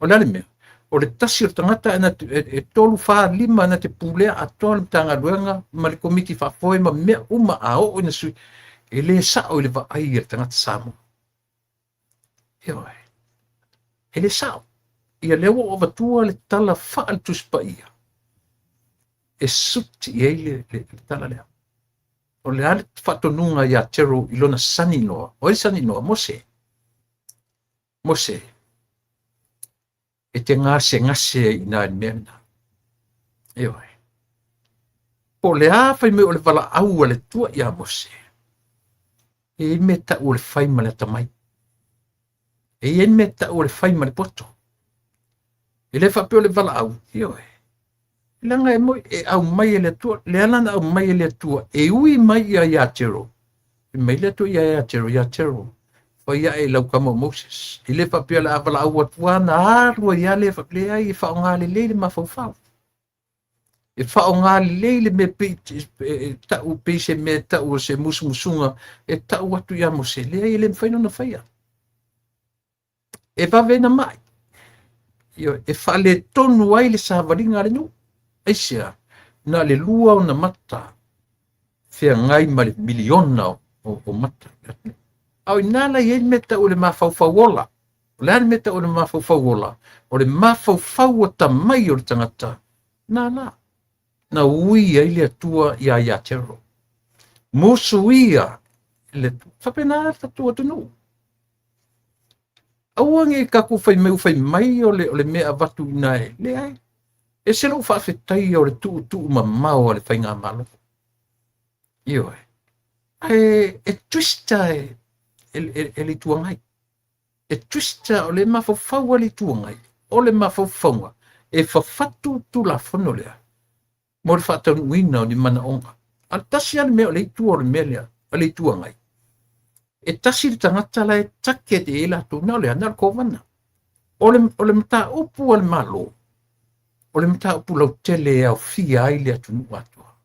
O le a le mea? O le tasi o le tagata e 3, 4, 5 na te pulea atoa le Matagaluega ma le Komiti Faafoe ma mea uma a oo ina sui, e le sao i le vaai a le tagata Samoa. Ioe. E le sao. Ia lea ua ou avatua le tala faale-Tusi Paia e suti i ai le tala lea. O le a le faatonuga ia Tero i lona son-in-law? O ai le son-in-law? Mose. Mose, e te gasegase ai i ina i le mea lena. Ioe. Po o le a fai mai o le valaau a le Atua ia Mose, e i ai mea tau o le fai ma le atamai. E i ai mea tau o le fai ma le poto. E le faapea o le valaau, ioe. Leaga e moi, e aumai e le Atua, le ala na aumai e le Atua, e ui mai ia ia Tero. Fai mai le Atua ia ia Tero, ia Tero, fai ae i lau tama o Moses. E le faapea o le a valaau atu lava na alu ai lava lea, leai, e faaaoga lelei le mafaufau. E faaaoga lelei le mea pei e tau pei se mea e tau o se musumusuga e tau atu ia Mose. Leai, e le mafai ona faia. E vave na mai. E faaletonu ai le savaliga a le nuu. Aisea? Na le lua ona mata feagai ma le miliona o mata. A o ina la i ai le mea tau o le mafaufau ola. O le a le mea tau o le mafaufau ola? O le mafaufau atamai o le tagata, na la, na ui ai le Atua ia ia Tero. Musuia le faapena le tatou atunuu. Aua ne i tatou fai mai ua fai mai o le mea avatu i ina e leai. E ese lou faafetaia o le tuutuu mamao a le faigamalo. Ioe. Ae e twista e le Itu Agai. E twista o le mafaufau a le Itu Agai, o le mafaufauga e fafatu Tulafono lea mo le faataunuuina o ni manaoga. A o le tasi lava le mea o le itu o le mea lea a le Itu Agai, e tasi le tagata la e target i ai latou, na o le a, na o le Kovana. O le mataupu a le Malo, o le mataupu lautele e aofia ai le atunuu atoa,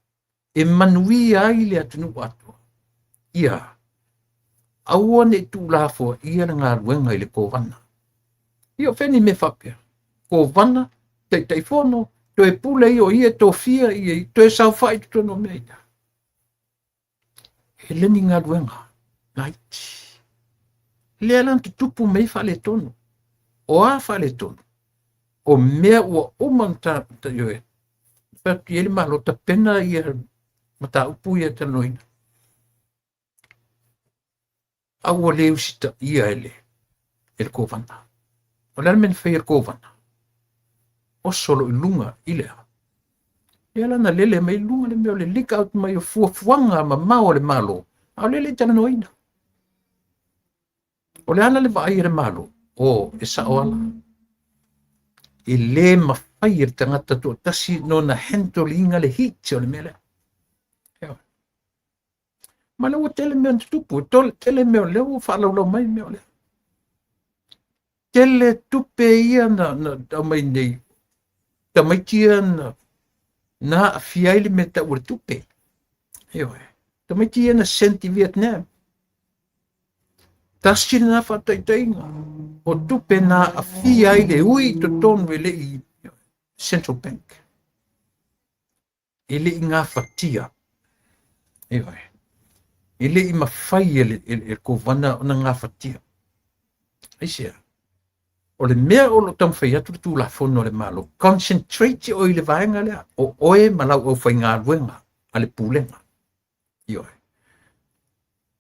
e manuia ai le atunuu atoa. Ia, aua ne i tuulafoaia le galuega i le Kovana. Ia, o fea ni mea faapea? Kovana, Taitaifono, toe pule ia o ia e tofia ia, toe saofai i totonu o mea ia. E le ni galuega laiti. Lea la na tutupu mai faaletonu. O a faaletonu? O mea ua uma ona ta ioe. Fai atu i ai le Malo, tapena ia mataupu ia talanoaina. A ua le usitaia e le Kovana. O le a le mea na faia e le Kovana? Oso lo i luga i le a. Lea la na lele mai luga le mea o le leak out mai o fuafuaga mamao a le Malo, a o lea le i talanoaina. O le ala le vaai a le Malo, o, e sao ala. E le mafai e le tagata toatasi nona handle ina le heat o le mea lea. Ma lea ua tele mea na tutupu, tele mea o lea ua faalaulau mai mea o lea. Tele tupe ia na aumai nei, tamaiti ia na aafia ai le mea tau o le tupe. Ioe. Tamaiti ia na sent i Vietnam. Tasi lena faataitaiga o tupe na aafia ai le ui i totonu e le i Central Bank. E le i gafatia. Ioe. E le i mafai e le Kovana ona gafatia. Aisea? O le mea o lo o taumafai atu le Tulafono a le Malo, concentrate oe i le vaega lea, o oe ma lau aufaigaluega a le Pulega. Ioe.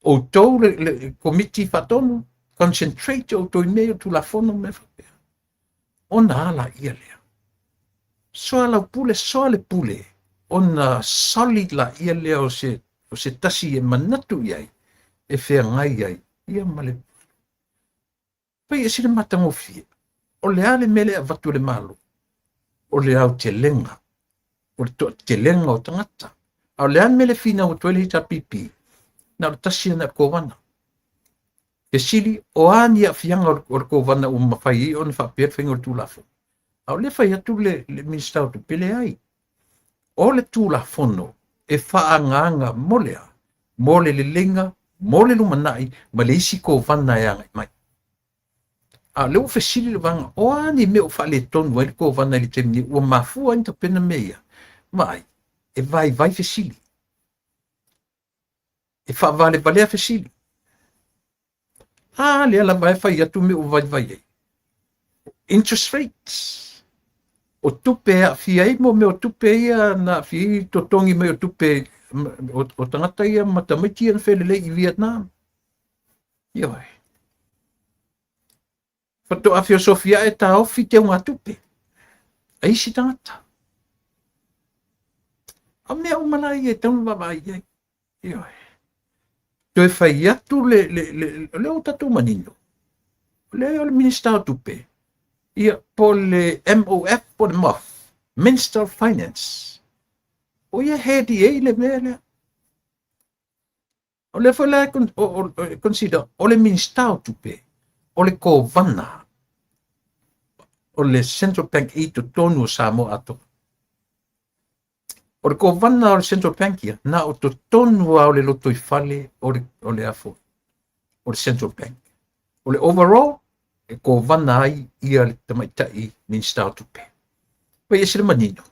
Outou le komiti faatonu, concentrate outou i mea o Tulafono ma mea faapea. Ona ala ia lea. Soa lau pule, soa le pule, ona solid la ia lea o se tasi e manatu i ai, e feagai ai, ia ma le pai e sile matagofie. O le a le mea lea avatu e le Malo, o le aotelega, o le toatelega o tagata. A o le a le mea le finau atu ai le HRPP, na o le tasi na o le Kovana. Fesili, o a ni aafiaga o le Kovana ua mafai ai ona faapea le faiga o le Tulafono? A o lea fai atu le Minisita o Tupe, leai. O le Tulafono e faaagaaga mo le a, mo le leleiga, mo le lumanai, ma le isi Kovana e agai mai. A o lea ua fesili le vaega, o a ni mea ua faaletonu ai le Kovana i le taimi nei, ua mafua ai na tapena mea ia? Vaai, e vaivai fesili. E faavalevalea fesili. A lea lava e fai atu mea ua vaivai ai. Interest rates, o tupe e aafia ai mo mea o tupe ia na aafia ai totogi mai o tupe o tagata ia ma tamaiti ia na felelei i Vietnam. Ioe. Faatoa feosofi ae taofi teugatupe a isi tagata. A mea uma la ia e tatau ona vaavaai i ai. Ioe. Toe fai atu le, le, le, le o tatou manino. O le o le Minista o Tupe, ia, po le MOF po le MOF, Minister of Finance. O ia head i ai le mea lea. O lea foi la e consider o le Minista o Tupe, o le Kovana o le Central Bank i totonu o Samoa atoa. O le Kovana o le Central Bank ia, na o totonu lava o le lotoifale o le, o le afo, o le Central Bank. O le overall, e kovana ai ia le tamaitai Minista o Tupe. Ua ese le manino.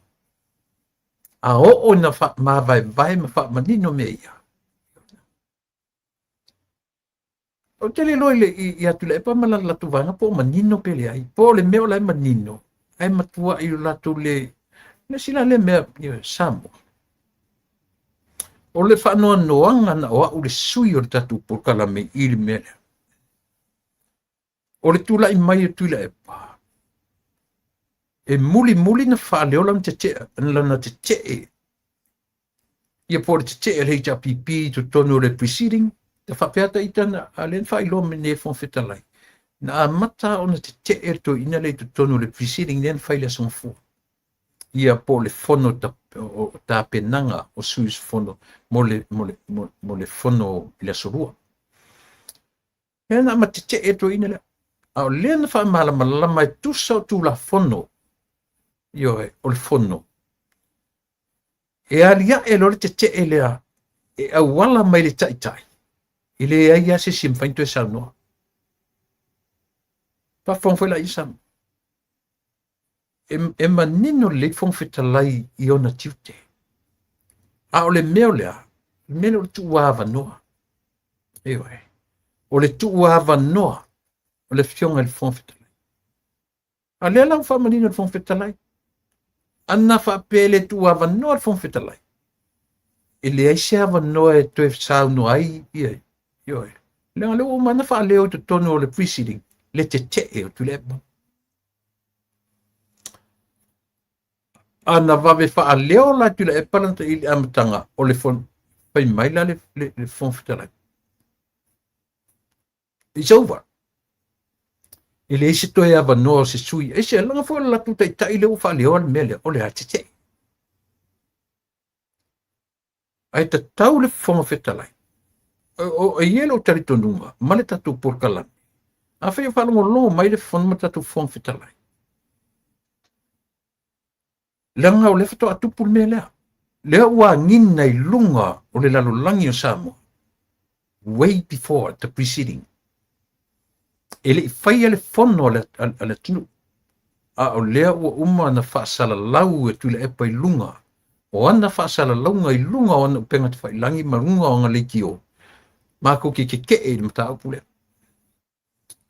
A oo ina mavaevae ma faamanino mea ia. Ou te le iloa ia Tuilaepa ma lana latou vaega po o manino pe leai. Po o le mea o la e manino, ae matuai o latou le... Le isi la lea mea, ia, Samoa. O le faanoanoaga na o au le sui o le tatou polokalame i le mea lea. O le tulai mai o Tuilaepa, e mulimuli na faaleo lana tetee, lana tetee ia po o le tetee a le HRPP i totonu o le proceeding, ta faapea ta ita na, a lea na faailoa mai nei e le Fofoga Fetalai, na amata ona tetee le toeaina lea i totonu o le proceeding lea na fai i le Aso Gafua. Ia po o le fono ta, o, tapenaga o sui usufono mo le, mo le, mo, mo le fono i le Aso Lua. Lea na ama tetee le toeaina lea. A o lea na faamalamalama e tusa o Tulafono, ioe, o le fono. E aliae loa le tetee lea e auala mai le taitai, e leai lava se isi e mafai ona toe saunoa. Faafofoga foi la ia Samoa. E, e manino lelei le Fofoga Fetalai i ona tiute. A o le mea o lea, le mea lea o le tuuavanoa. Ioe. O le tuuavanoa o le Afioga i le Fofoga Fetalai. A lea la ua faamanino le Fofoga Fetalai. Ana faapea e le tuuavanoa le Fofoga Fetalai, e leai se avanoa e toe saunoa ai ia, ioe. Leaga lea ua uma ona faaleo i totonu o le proceeding le tetee o Tuilaepa. Ana vave faaleo la Tuilaepa lana i le amataga o le fai mai la le, le, le Fofoga Fetalai. It's over. E leai se toe avanoa o se sui. E se laga foi o le latou taitai lea ua faaleoa le mea lea, o le a tetee. Ae tatau le Fofoga Fetalai. E i ai lou talitonuga ma le tatou polokalame. Afai o faalogologo mai le Fono ma le tatou Fofoga Fetalai. Leaga o lea faatoa tupu le mea lea. Lea ua agiga i luga o le lalolagi o Samoa way before the preceding. E le i faia le fono a le, a le atunuu, a o lea ua uma ona faasalalau e Tuilaepa i luga o ana faasalalauga i luga o ana upega tafailagi ma luga o ana leitio, matou te tetee i le mataupu lea.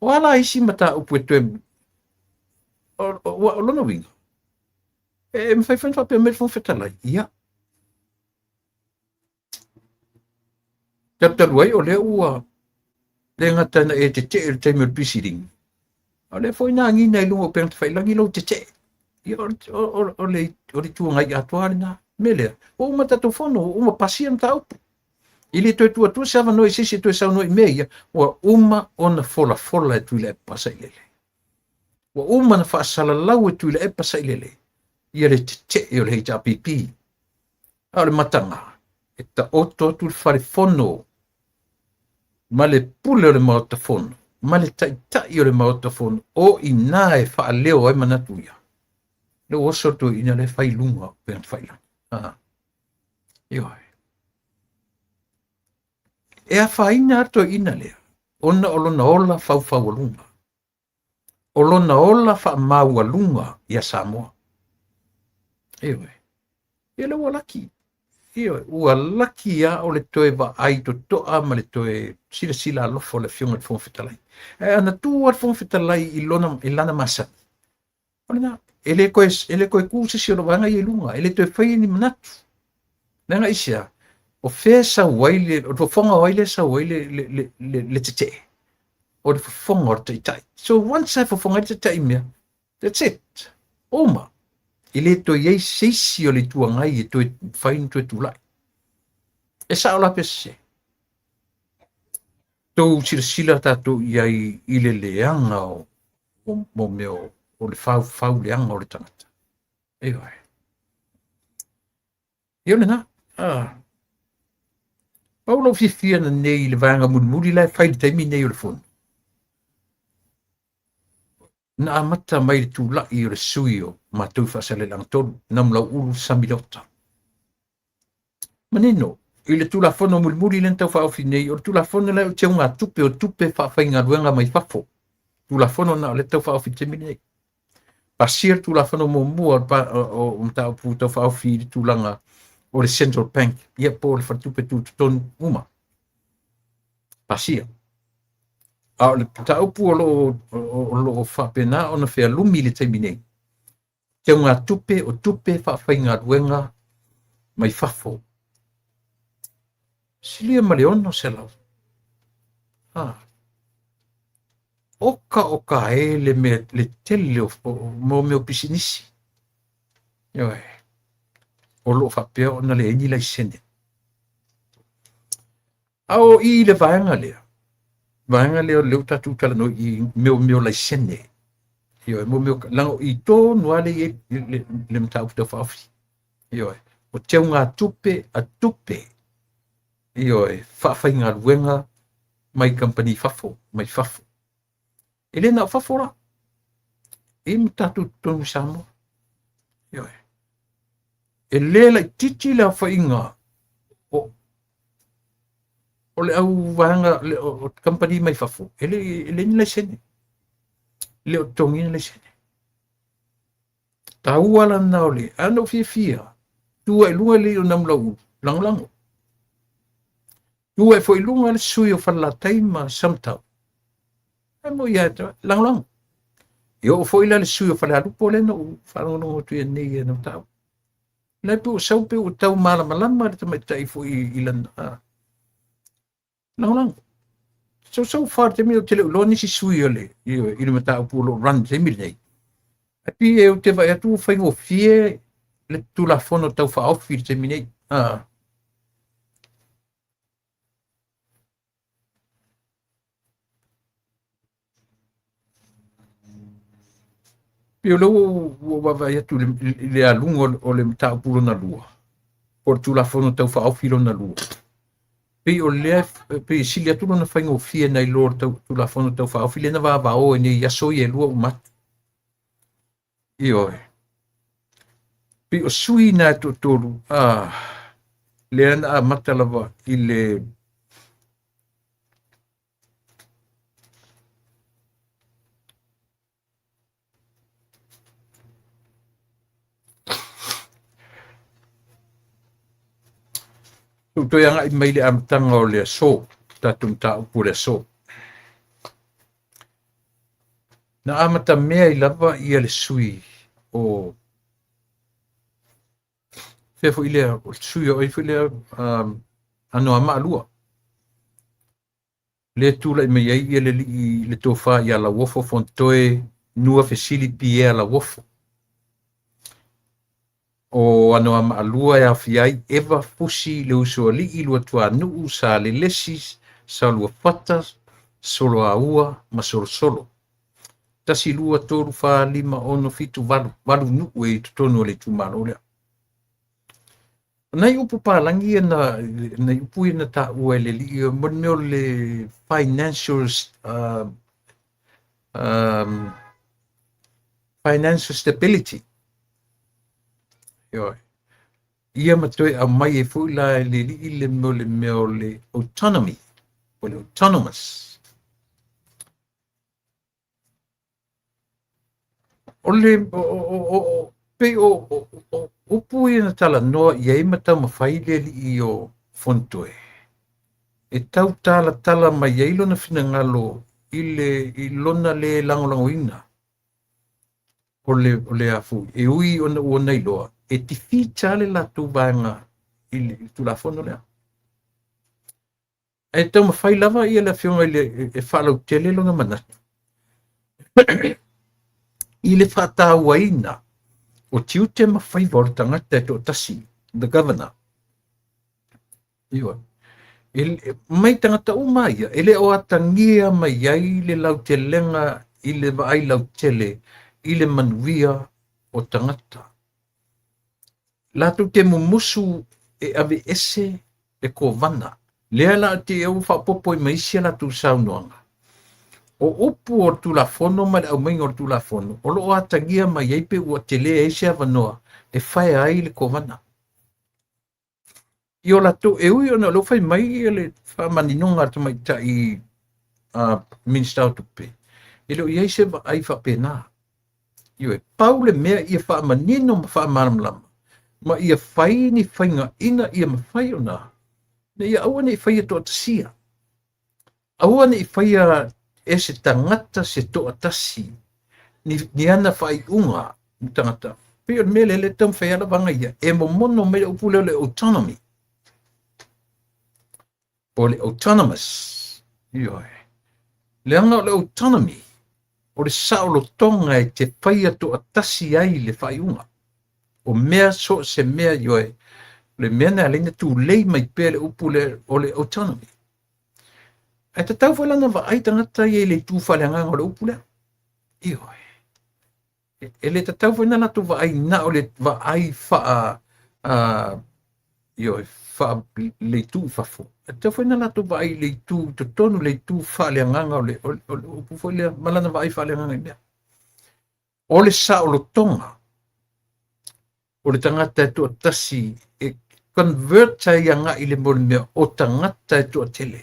O a la isi mataupu e toe... O, o, o lona uiga, e mafai foi ona faapea mai le Fofoga Fetalai, ia, talu talu ai o lea ua le gata na e tetee i le taimi o le proceeding, a o lea foi na agiga i luga o upega tafailagi lou tetee. Ia, o, o, o, le, o le Itu Agai atoa lena. Mea lea, ua uma tatou fono, ua uma pasia le mataupu. E le toe tuu atua se avanoa i se isi e toe saunoa i mea ia, ua uma ona folafola e Tuilaepa Sailele. Ua uma ona faasalalau e Tuilaepa Sailele ia le tetee o le HRPP. A o le mataga, e taoto atu le fale fono ma le pule o le Maota Fono, ma le taitai o le Maota Fono, o i ina e faaleo ai manatu ia. Lea ua oso le toeaina lea e fai i luga o upega tafailagi. Ah. Ioe. E afaina lava le toeaina lea, ona o lona ola faufaualuga, o lona ola faamaualuga ia Samoa. Ioe. Ia lea ua laki. Ioe, ua laki lava o le toe vaai totoa ma le toe silasila alofa o le Afioga i le Fofoga Fetalai. Ae ana tu lava le Fofoga Fetalai i lona, i lana masani, O lena, e le toe, e le toe tu se isi o le vaega ia i luga, e le toe faia ni manatu. Leaga aisea? O fea e sau ai le, o le fofoga o ai lea e sau ai le, le, le, le, le tetee? O le fofoga o le taitai. So once e fofoga ai le taitai i mea, that's it. Uma. E le toe i ai se isi o le Itu Agai e toe mafai ona toe tulai. E sao la pe sese? Tou silasila tatou i ai i le leaga o, o, o mea o, o le faufau leaga o le tagata. Ioe. Ia o lena. Ah. Pau lou fiafia nei i le vaega mulimuli la e fai i le taimi nei o le fono. Na amata mai le tulai o le sui o matou i Faasaleleaga 3, Namulau'ulu Samilota. Manino, i le Tulafono mulimuli lea na taufaaofi nei, o le Tulafono lea o le teugatupe o tupe faafaigaluega mai fafo. Tulafono na o lea taufaaofi i le taimi lenei. Pasia le Tulafono muamua o mataupu taufaaofi i le tulaga o le Central Bank, ia po o le Faletupe Tutotonu uma. Pasia. A o le mataupu o lo o faapena ona fealumi i le taimi nei, teugatupe o tupe faafaigaluega mai fafo. Silia ma le 600. Ah. Oka oka e le mea le tele o, o, mea o pisinisi. Ioe. O lo o faapea ona leai ni laisene. A o i i le vaega lea, vaega lea o lea ua tatou talanoa i mea o mea o laisene. Ioe, mo mea o, leaga o i tonu lava lea e i ai le, le mataupu tau faaofi. Ioe, o teugatupe a tupe, ioe, faafaigaluega mai kamupani fafo, mai fafo. E le na o fafo la. E ma tatou totonu i Samoa. Ioe. E le laitiiti le aofaiga o, o le au vaega le, o, o kamupani mai fafo, e le, e le ni laisene. E le o totogiina laisene. Taua la na o le, a na ou fiafia, tu ai i luga le alii o Namulau'ulu, lagolago. Tu ai foi i luga le sui o Falelatai ma Samatau. E mo ia lagolago. E oo foi la le sui o Falealupo lea na ou faalogologo atu ia nei ia na mataupu. La e pei ua sau pei ua tau malamalama le tamaitai foi i lana lagolago. So so far te taimi ou te le o iloa nisi sui o le i le mataupu o lo o run i le taimi lenei. Ae pei e ou te vaai atu ua faigofie le Tulafono Tau Faaofi i le taimi nei. Ah. Pei o lea ua ou vaavaai atu i le aluga o le mataupu lona lua, po o le Tulafono Tau Faaofi lona lua. Pei o lea, pei e sili atu lona faigofie nai lo le Tulafono Tau Faaofi lea na vavao ai nei i aso ia e lua uma atu. Ioe. Pei o sui na e toatolu, ah, lea na amata lava i le Ua toe agai mai le amataga o le aso, tatou mataupu o le aso. Na amatamea ai lava ia le sui o fea foi lea, o le sui o ai foi lea um, Anoamaa 2. Lea e tulai mai ai ia le alii le tofa ia Lauofo Fonotoe Nuafesili Pierre Lauofo. O Anoamaa 2 e aofia ai Eva Fusi Leusoalii Luatuanuu Salelesi Saoluafata Soloaua ma Solosolo. 1, 2, 3, 4, 5, 6, 7, 8, 8 nuu e i totonu o le itumalo lea. O nai upu palagi ia na, nai upu ia na taua e le alii, mo le mea o le financial, financial stability. Ioe. Ia ma toe aumai ai foi la e le alii le mea o le mea o le autonomy, o le autonomous. O le, o, o, o, o, pei o, o, o upu ia na talanoa i ai ma taumafai le alii o Fonotoe, e tau talatala mai ai lona finagalo i le, i lona le lagolagoina O le, o le a foi, e ui ona ua nailoa, e defeat le latou vaega i le Tulafono lea. Ae taumafai lava ia le afioga i le e faalautele lona manatu i le faatauaina o tiute ma faiva o le tagata e toatasi, the governor. Ioe. E, mai tagata uma ia, e le o atagia mai ai le lautelega i le vaai lautele i le manuia o tagata. Latou te mumusu e aveese le kovana. Lea la te ua faaopoopo ai ma isi a latou saunoaga. O upu o le Tulafono ma le aumaiga o le Tulafono, o lo o atagia mai ai pe ua tele ai se avanoa e faea ai le kovana. I o latou, e ui ona o lea ua fai mai le faamaninoga a le tamaitai Minisita o Tupe, e le o i ai se vaai faapena. Ioe, pau le mea ia faamanino ma faamalamalama ma ia fai ni faiga ina ia mafai ona ina ia aua ne i faia toatasia. Aua ne i faia e se tagata se toatasi ni, ni ana faaiuga ni tagata. Pei o le mea lea le taumafai ai lavaga ia e momono mai le upu lea o le autonomy po o le autonomous. Ioe. Leaga o le autonomy o le saolotoga e te faia toatasi ai le faaiuga. O mea so o se mea, ioe, o le mea na ala ai ona tulei mai pea le upu lea o le autonomy. Ae tatau foi la ona vaai tagata ia i le itu faaleagaga o le upu lea. Ioe. E le tatau foi ona latou vaai na o le vaai faa ioe, faa le itu i fafo. E tatau foi ona latou vaai i le itu i totonu, le itu faaleagaga o le, o, o le upu foi lea ma lana vaai faaleagaga i mea. O le saolotoga o le tagata e toatasi e convert ai agai i le mo le mea o tagata e toatele.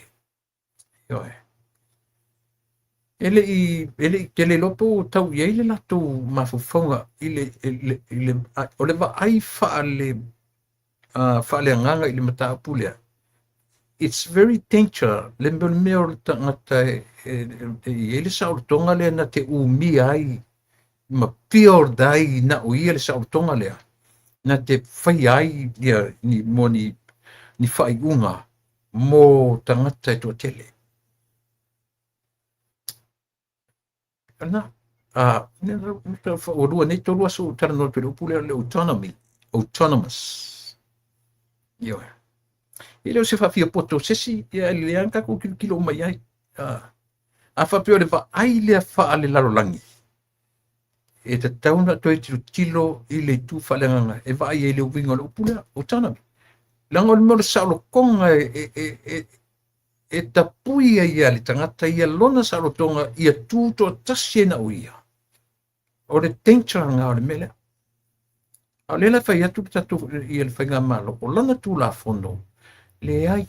Ioe. E le i, e le i tele iloa po ua tau i ai le latou mafaufauga i le, i le, i le, o le vaai faale, faaleagaga i le mataupu lea. It's very danger le mea, le mea o le tagata e, e, e, e i ai le saolotoga lea na te umia ai ma build ai na o ia le saolotoga lea na te faia ai ia ni, mo ni, ni faaiuga mo tagata e toatele. Na, a, ua lua nei tolu aso ua talanoa atu i le upu lea o le autonomy, autonomous. Ioe. E le o se faafiapoto o se isi, ia e lelei lava ona tatou tilotilo uma i ai. A, a faapea o le vaai lea faalelalolagi, e tatau ona toe tilotilo i le itu faaleagaga e vaai ai i le uiga o le upu lea, autonomy. Leaga o le mea o le saolotoga e, e, e, e, e tapui ai ia le tagata ia lona saolotoga ia tu toatasi ai na o ia. O le danger lena o le mea lea. A o lea la e fai atu le tatou ia le faigamalo, o lana Tulafono, leai.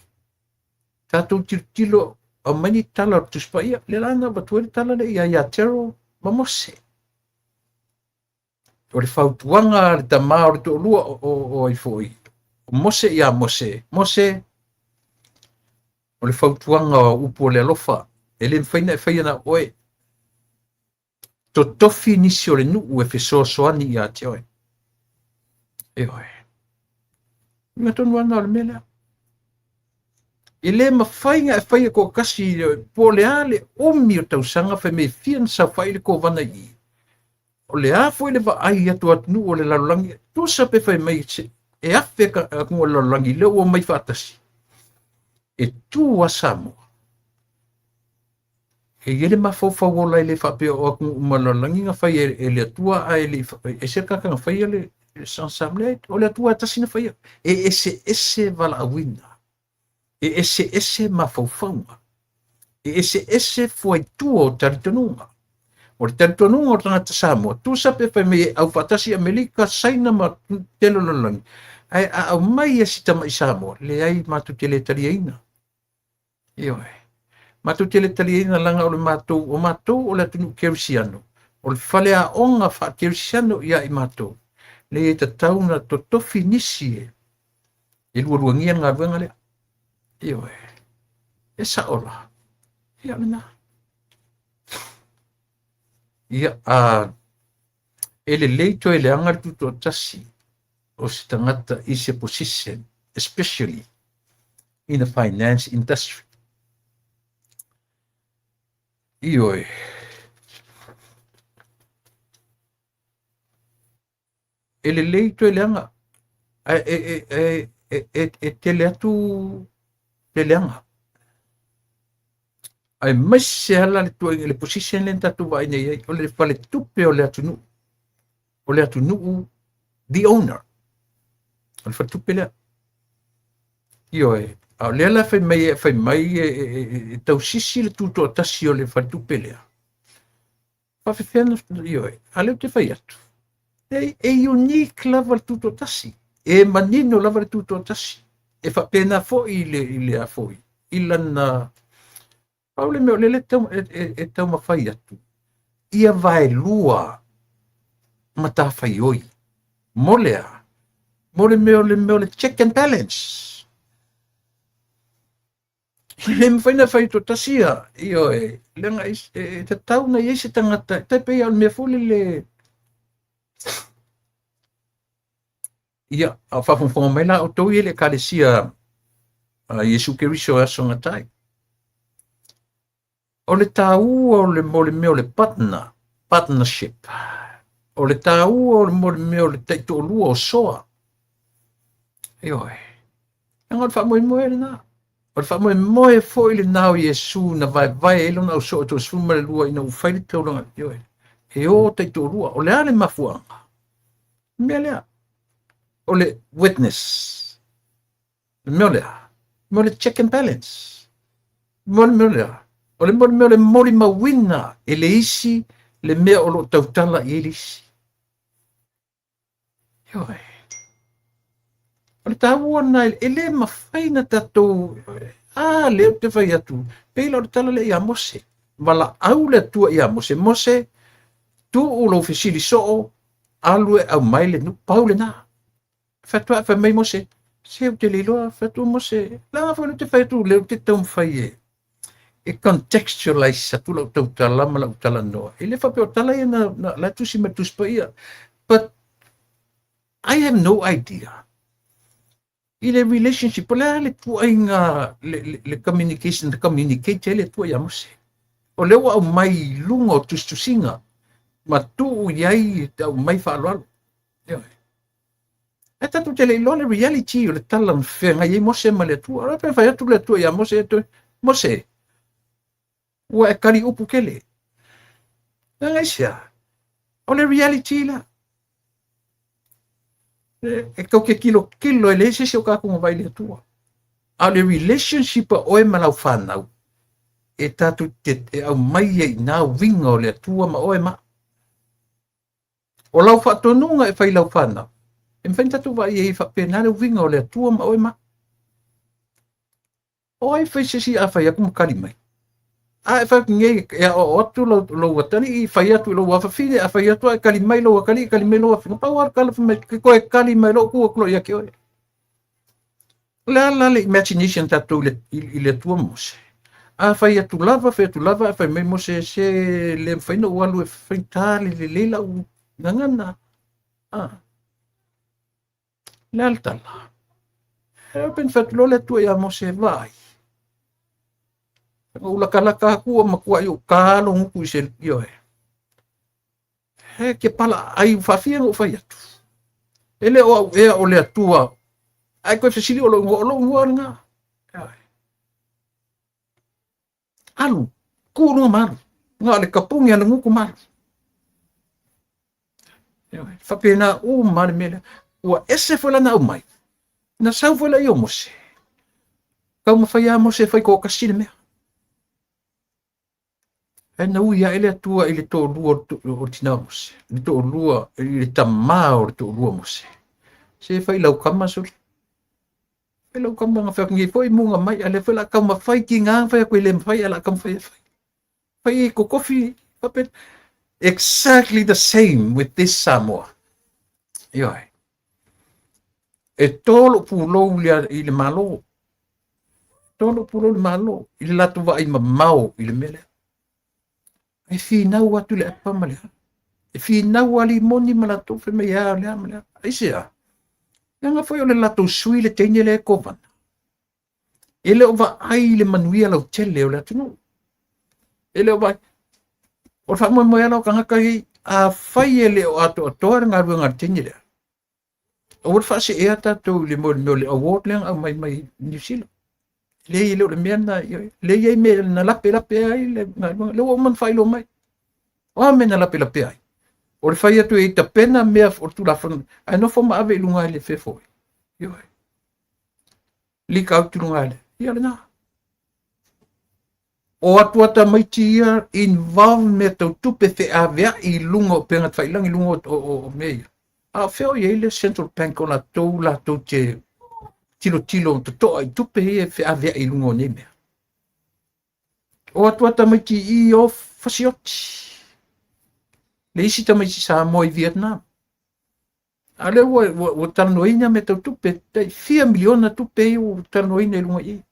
Tatou tilotilo, aumai ni tala o le Tusi Paia. Lea la na avatu ai le tala lea ia ia Tero ma Mose. O le fautuaga a le tama o le toalua o, o, o ai foi, o Mose ia Mose. Mose, o le fautuaga o upu o le alofa, e le mafai ona e faia na oe. Totofi nisi o le nuu e fesoasoani ia te oe. Ioe. Uiga tonu lava lena o le mea lea. E le mafai ona e faia toatasi po o le a le umi o tausaga fai mai e fia ona saofai le kovana i i. O le a foi le vaai atu o atunuu o le lalolagi, tusa pe fai mai e afe atunuu o le lalolagi lea ua omai faatasi. E tu a Samoa. E i ai le mafaufau ola e le faapea o atunuu uma o le lalolagi na fai e le Atua ae le i ese le tagata na faia le Sam. Leai, o le Atua e tasi na faia. E eseese valaauina, e eseese mafaufauga, e eseese fuaitua o talitonuga. O le talitonuga o le tagata Samoa, tusa pe fai mai e aufaatasi Amerika, Saina ma tele o le lalolagi, ae a aumai e si tamai Samoa, leai, matou te le taliaina. Ioe. Matou te le taliaina leaga o le matou, o matou o le atunuu kerisiano, o le faleaoga faakerisiano ia i matou, leai e tatau ona totofi nisi e, e lualuagia le galuega lea. Ioe. E sao la. Ia, o lena. Ia, a, E lelei toe leaga le tutoatasi o se tagata i se position, especially in the finance industry. Ioe. E lelei toe leaga, ae e, e, e, e, e, e tele atu le leaga. Aemaise ala le tuuaiga i le position lea na tatou vaai nei ai, o le faletupe o le atunuu, o le atunuu, the owner, o le faletupe lea. Ioe, a o lea la fai mai, fai mai e, e, e, e tausisi le tutoatasi o le faletupe lea. Faafefea na, ioe, a lea ou te fai atu, e, e unique lava le tutoatasi, e manino lava le tutoatasi, e faapena foi i le, i le a foi, i lana, pau le mea o lea e, tau, e, e, e taumafai atu, ia vaelua matafaioi, mo le a? Mo le mea o le mea o le check and balance. E le mafai ona fai toatasi ia, ioe, leaga e, e tatau ona i ai se tagata, e tai pei o le mea foi lele, ia, a o faafogafoga mai la outou ia i le Ekalesia a Iesu Keriso e Aso Gatai. O le taua o le mo le mea o le partner, partnership. O le taua o le mo le mea o le taitoalua o soa. Ioe. Leaga o le faamoemoe lena. O le faamoemoe foi lena o Iesu na vaevae ai lona ausoo e 12 ina ua fai le taulaga. Ioe. E o taitoalua. O le a le mafuaaga? Mea lea. O le witness. Le mea o le a? Mea o le check and balance. Mea o le mea o le a? O le mea o le molimauina e le isi le mea o lo o tautala i ai le isi. Ioe. O le taua lena, e le mafai na tatou, a lea ou te fai atu, pei la o le tala lea ia Mose. Valaau le Atua ia Mose, Mose, tuu lou fesili soo, alu e aumai le nuu, pau lena. Fai atu fai mai Mose, se ou te le iloa, fai atu Mose, leaga foi lea ou te fai atu, lea ou te taumafai e, e contextualize atu lau tautala ma lau talanoa. E le faapea o tala ia na, na, la tusi ma Tusi Paia. But I have no idea. I le relationship, o le a le tuuaiga, le, le, le communication, le communicate ai le Atua ia Mose. O lea ua aumai i luga o tusitusiga ma tuu i ai te aumai faaaloalo. Ioe. Ae tatou te le iloa le reality o le tala na feagai ai Mose ma le Atua. O le pe fai atu le Atua ia Mose, e Mose, ua e kali upu kele. Leaga aisea? O le reality la. E kau ke kilo kilo e leai se isi o kākou na vaai i le Atua. A o le relationship a oe ma lau whanau, e tātou te e aumai ai i nā uiga o le Atua ma oe ma. O lau faatonuga e fai i lau fanau, e mafai ona tatou vaai ai faapena le uiga o le Atua ma oe ma. O ai fai se isi a fai atu ma kali mai. A e fai atu nei e aoao atu lou, lou atalii, fai atu i lou afafine, a fai atu a e kali mai lou atalii, kali mai lou afafine. Pau lava le tala fai mai, ke koe kali mai lou tu atu loa ia te oe. O le a la le imagination tatou i le, i, i le Atua ma Mose? A fai atu lava, fai atu lava, a fai mai Mose, se le mafai ona ou alu e faigata le lelei lau gagana. A. Le a le tala? E pe na fai atu loa le Atua ia Mose, vaai. Na ou latalata atu ua matuai ou ta lou gutu i se, ioe. He ke pala ai faafia na ou fai atu. E le o au ea o le Atua. Ae koe fesili o lou igoa, o lou igoa lena. Alu, ku luga ma alu. Na o le kapuni a le gutu ma alu. Faapena uma le mea lea. Ua ese foi lana aumai. Na sau foi laia o Mose. Taumafai lava Mose e fai toatasi le mea. Ae na ui ae le Atua i le toalua o le tina o Mose, i le toalua, i le tamā o le toalua o Mose. Se fai lau tama soli. Fai lau tama na fai atu nei foi muga mai, a lea foi la taumafai tiga na fai atu e le mafai, a la taumafai e fai. Fai e kokofi, faapena. Exactly the same with this Samoa. Ioe. E tō lou pulou i le, i le Malo. E tō lou pulou i le Malo, i le latou vaai mamao i le mea lea. E finau atu le apa ma le a. E finau alii moni ma latou fai mai e a o le a ma le a. Aisea? Leaga foi o le latou sui le teine lea e kovana. E le o vaai i le manuia lautele o le atunuu. E le o vaai. O le faamoemoe ala o tagata nei, afai e le o atoatoa le galuega a le teine lea, aua le faaseea tatou i le mea o le award lea na aumai mai Niu Sila. Leai, e le o le mea lena, lea e i ai mea na lapelape ai le galuega, lea ua uma ona faailoa mai. O a mea na lapelapea ai? O le fai atu e tapena mea o le Tulafono, ae nofo ma ave i luga i le fea foi. Ioe. Leak out i luga i le, ia lena. O atu a tamaiti ia involve mea tau tupe feaveai i luga o upega tafailagi, i luga o mea ia. A o fea o i ai le Central Bank o latou latou te tilotilo totoa i tupe ia e feaveai i luga o nei mea. O atu a tamaiti i o fasioti. Le isi tamaiti Samoa i Vietnam. A lea ua talanoaina mea tau tupe, tai fia miliona tupe ia ua talanoaina i luga i i.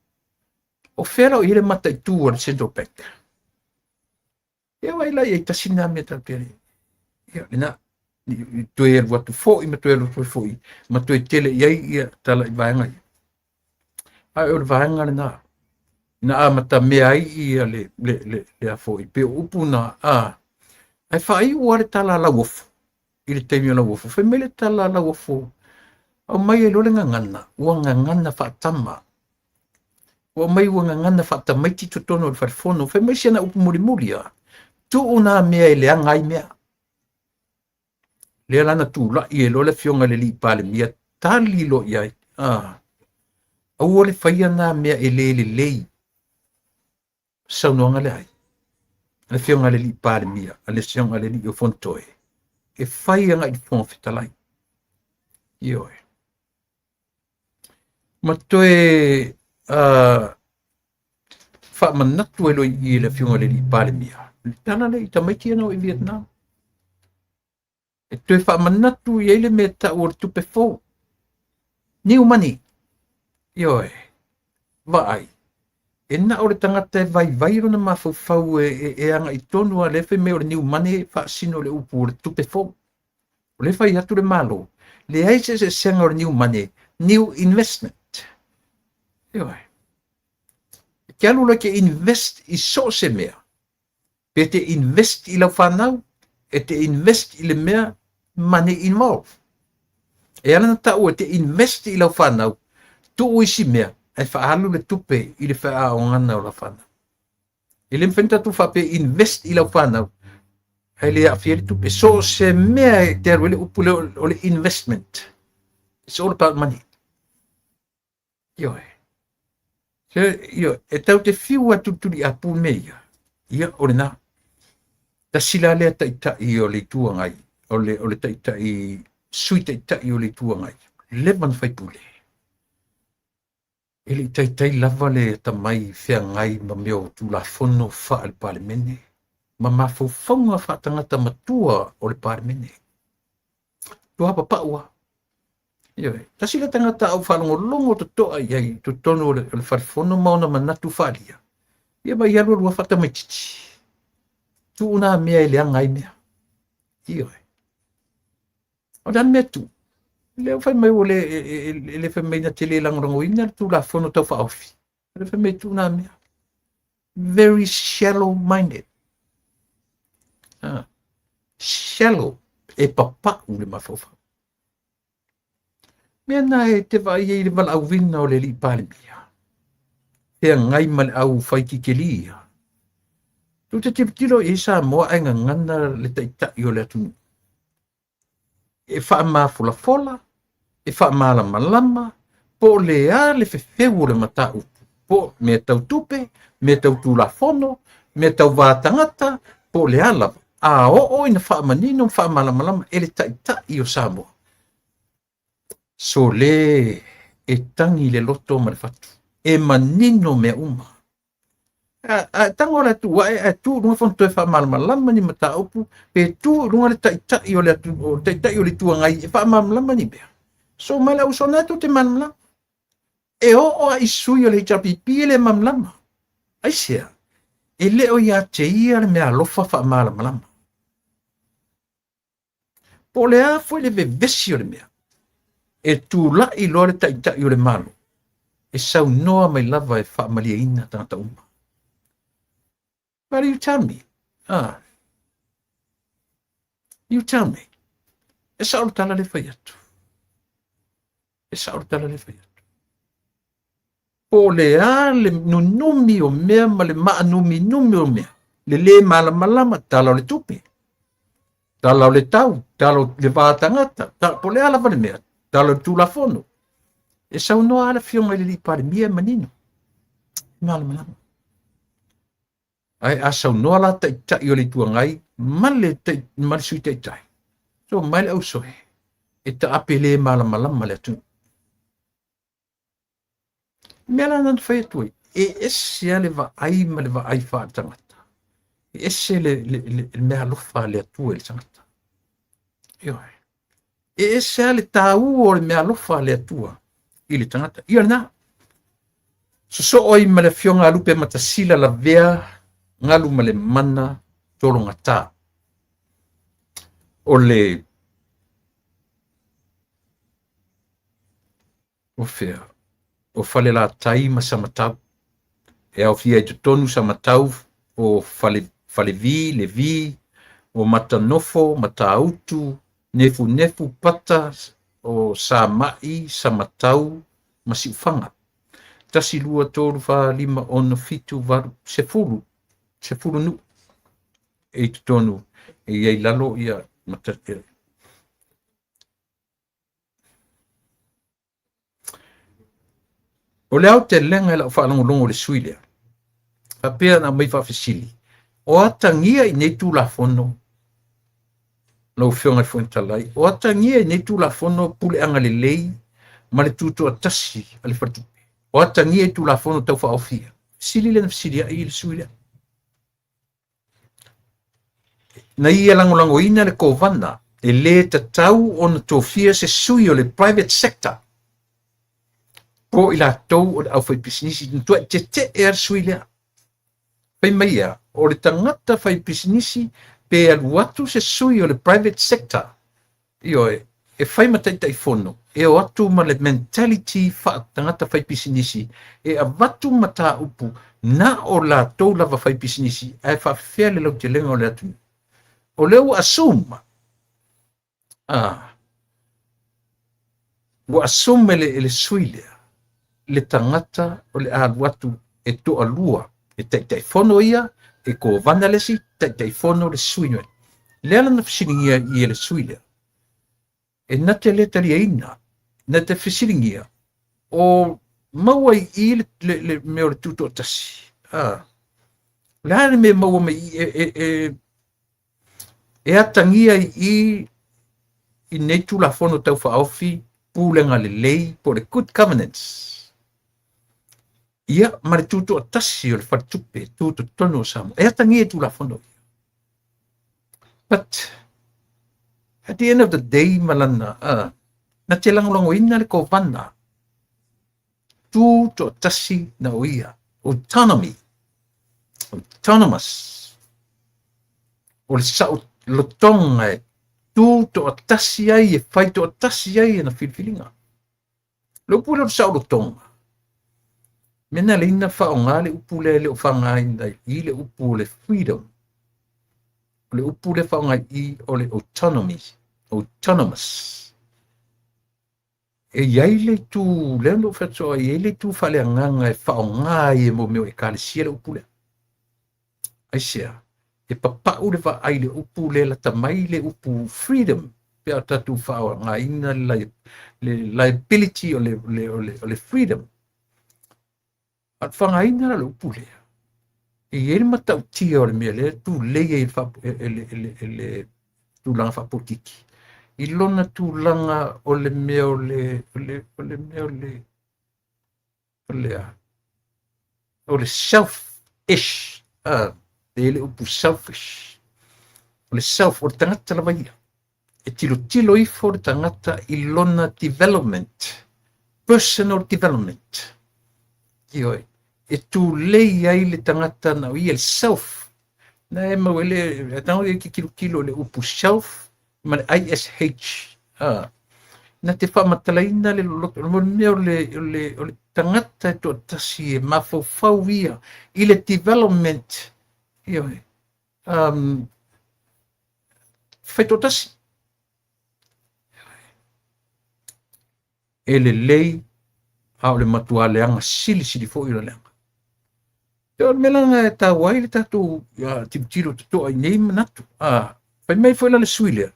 O fea la o i ai le mataitu a le Central Bank? Ia vaai la i ai, tasi lena mea tatou te ia lena toe alu atu foi ma toe alu atu foi ma toe tele i ai ia tala i vaega ia. Ae o le vaega lena na amatamea ai ia le a foi pe o upu na a ae faaiu lava le tala a Lauofo i le taimi o Lauofo. Fai mai le tala a Lauofo, aumai ai loa le gagana, ua gagana faatama. Ua aumai ua gagana faatamaiti totonu o le falefono. Fai mai si ana upu mulimuli a, tuu nā mea e leaga ai mea. Lea la na tulai ai loa le afioga i le alii Palemia, tali loa i ai, a, aua le faia nā mea e le lelei. Saunoaga lea ai, le afioga i le alii Palemia, a le afioga i le alii o Fonotoe, e fai agai i le Fofoga Fetalai. Ioe. Ma toe faamanatu ai loa i i le afioga i le alii Palemia, le tala lea i tamaiti ia na o i Vietnam. E toe faamanatu i ai le mea tau o le tupe fou. New money. Ioe. Vaai. E na o le tagata e vaivai lona mafaufau e agai tonu a lea fai mai o le new money e faasino le upu o le tupe fou. O lea fai atu le Malo, leai se eseesega o le new money, new investment. Ioe. E te alu loa e te invest i so o se mea, pe te invest i lau fanau, e te invest i le mea money involved. E ala na taua e te invest i lau fanau, tuu isi mea, ae faaalu le tupe i le feaogana o lau fanau. E le mafai ona tatou faapea invest i lau fanau, ae le aafia le tupe. So o se mea e te alu ai le upu lea o le investment. It's all about money. Ioe. Se, ioe, e tau te fiu a tulituliapu mea ia. Ia, o lena. Tasi la lea taitai o le Itu Agai, o le taitai, sui taitai o le Itu Agai, leva ona faipule. E le i taitai lava le atamai feagai ma mea o Tulafono faale-Palemene ma mafaufauga faatagata matua o le Palemene. Tua papau lava. Ioe, tasi lea tagata a ou faalogologo totoa i ai i totonu o le falefono ma ona manatu faaalia, ia ma i alualu lava faatamaitiiti. Tuu nā mea e leaga ai mea. Ioe. O le a le mea tuu? Lea ua fai mai ua le, e le fai mai na te le lagolagoina le Tulafono Tau Faaofi. Le fai mai tuu nā mea. Very shallow minded. Ah. Shallow, e papau le mafaufau. Mea na e te vaai ai i le valaauina o le alii Palemia. Feagai ma le au fai kikeli ia. Tu te tilotilo i ai Samoa ae gagana le taitai o le atunuu. E faamafolafola, e faamalamalama, po o le a le fefeu o le mataupu, po o mea tau tupe, mea tau tulafono, mea tau va tagata, po o le a lava, a oo ina faamanino ma faamalamalama e le taitai o Samoa. Sole e tagi le loto ma le fatu, e manino mea uma. A tago le atu ae ae tu i luga fono toe faamalamalama ni mataupu, pe tu i luga le taitai o le atu, o le taitai o le Itu Agai e faamalamalama ni mea. So mai le uso na tou te malamalama. E oo a i sui o le HRPP e le malamalama. Aisea? E le o ia te ia le mea alofa faamalamalama. Po o le a foi le vevesi o le mea, e tulai loa le Taitai o le Malo, e saunoa mai lava e faamalieina tagata uma. Well, you tell me. Ah. You tell me. E sao le tala le fai atu. E sao le tala le fai atu. Po o le a le nunumi o mea ma le maanuminumi o mea. Le le malamalama, tala o le tupe. Tala o le tau, tala o le va tagata, tala, po o le a lava le mea, tala o le Tulafono. E saunoa lava le Afioga i le Alii Palemia e manino, e malamalama. Ae a saunoa la Taitai o le Itu Agai ma le, ma le Sui Taitai, so mai le ausoe, e taape le malamalama le atunuu. Mea la na fai atu ai, e ese lava le vaai ma le vaai faaletagata. E ese le mea alofa a le Atua i le tagata. Ioe. E ese lava le taua o le mea alofa a le Atua i le tagata. Ia lena. Sosoo ai ma le Afioga a Lupe Matasila Lavea Galumalemana Tologata. O le O fea? O Falelatai ma Samatau. E aofia i totonu Samatau o Fale, Falevi, Levi, o Matanofo, Matautu, Nefunefu, Pata, o Sama'i, Samatau ma Siufaga. 1, 2, 3, 4, 5, 6, 7, 8, 10, 10 nuu e i totonu e i ai lalo ia mata, O le aotelega i lau faalogologo i le sui lea, faapea na aumai faafesili, o atagia i nei Tulafono, lau Afioga i le Fofoga Fetalai, o atagia i nei Tulafono puleaga lelei ma le tutoatasi a le faletupe. O atagia i Tulafono Tau Faaofi ia. Fesili lea na fesiliai i le sui lea. Na ia lagolagoina le Kovana e lē tatau ona tofia se sui o le private sector po o i latou o le aufaipisinisi. Na tuai tete'e lava le sui lea. Fai mai ia, o le tagata faipisinisi pe alu atu se sui o le private sector Ioe, e fai ma Taitaifono, e o atu ma le mentality faa-tagata faipisinisi e avatu mataupu na o latou lava faipisinisi ae faafefea le lautelega o le atunuu. O lea ua assume, ah, ua assume e le, e le sui lea le tagata o le a alu atu e toalua, e Taitaifono ia, e Kovana le isi, Taitaifono le sui. Lea la na fesiligia i e le sui lea, e na te le taliaina, na te fesiligia, o maua i i le, le, le mea o le tutoatasi. Ah. Le a le mea maua mai i e, e, e, e atagia i i i nei Tulafono Tau Faaofi pulega lelei po o le good governance, ia ma le tutoatasi o le faletupe tutotonu o Samoa. E atagia i Tulafono ia. But at the end of the day ma lana, na te lagolagoina le Kovana tutoatasi na o ia, autonomy, autonomous, o le saolotoga e tutoatasi ai, e fai toatasi ai ana filifiliga. Le upu lea o le saolotoga, mea na leina faaaoga le upu lea e le o faaaogaina i le upu o le freedom. O le upu lea faaaoga i o le autonomy, autonomous. E i ai le itu, lea na ou fai atu ai, e i ai le itu faaleagaga e faaaoga ai e mea o ekalesia le upu lea. Aisea? E papau le vaai i le upu lea lata mai le upu freedom pe a tatou faaaogaina le, le liability o le, le, o le, o le freedom. A o le faaaogaina la o le upu lea, e i ai le matautia o le mea lea e tulei ai e le, e le, e le tulaga faapolokiki i lona tulaga o le mea o le, o le, o le mea o le, o le a? O le selfish, ah, e i ai le upu selfish. O le self, o le tagata lava ia. E tilotilo ifo le tagata i lona development, personal development. Ioe, e tulei ai le tagata na o ia, le self. Na e mau e le, e tago e ke kilokilo le upu self. ma le ISH, na te faamatalaina le loloto, o le mea o le tagata e toatasi e mafaufau ia i le development, ioe, faitoatasi. E lelei, a o le matua leaga silisili foi o le leaga. E o le mea lana e taua ai le tatou tilotilo totoa i nei manatu. Fai mai foi la le sui lea,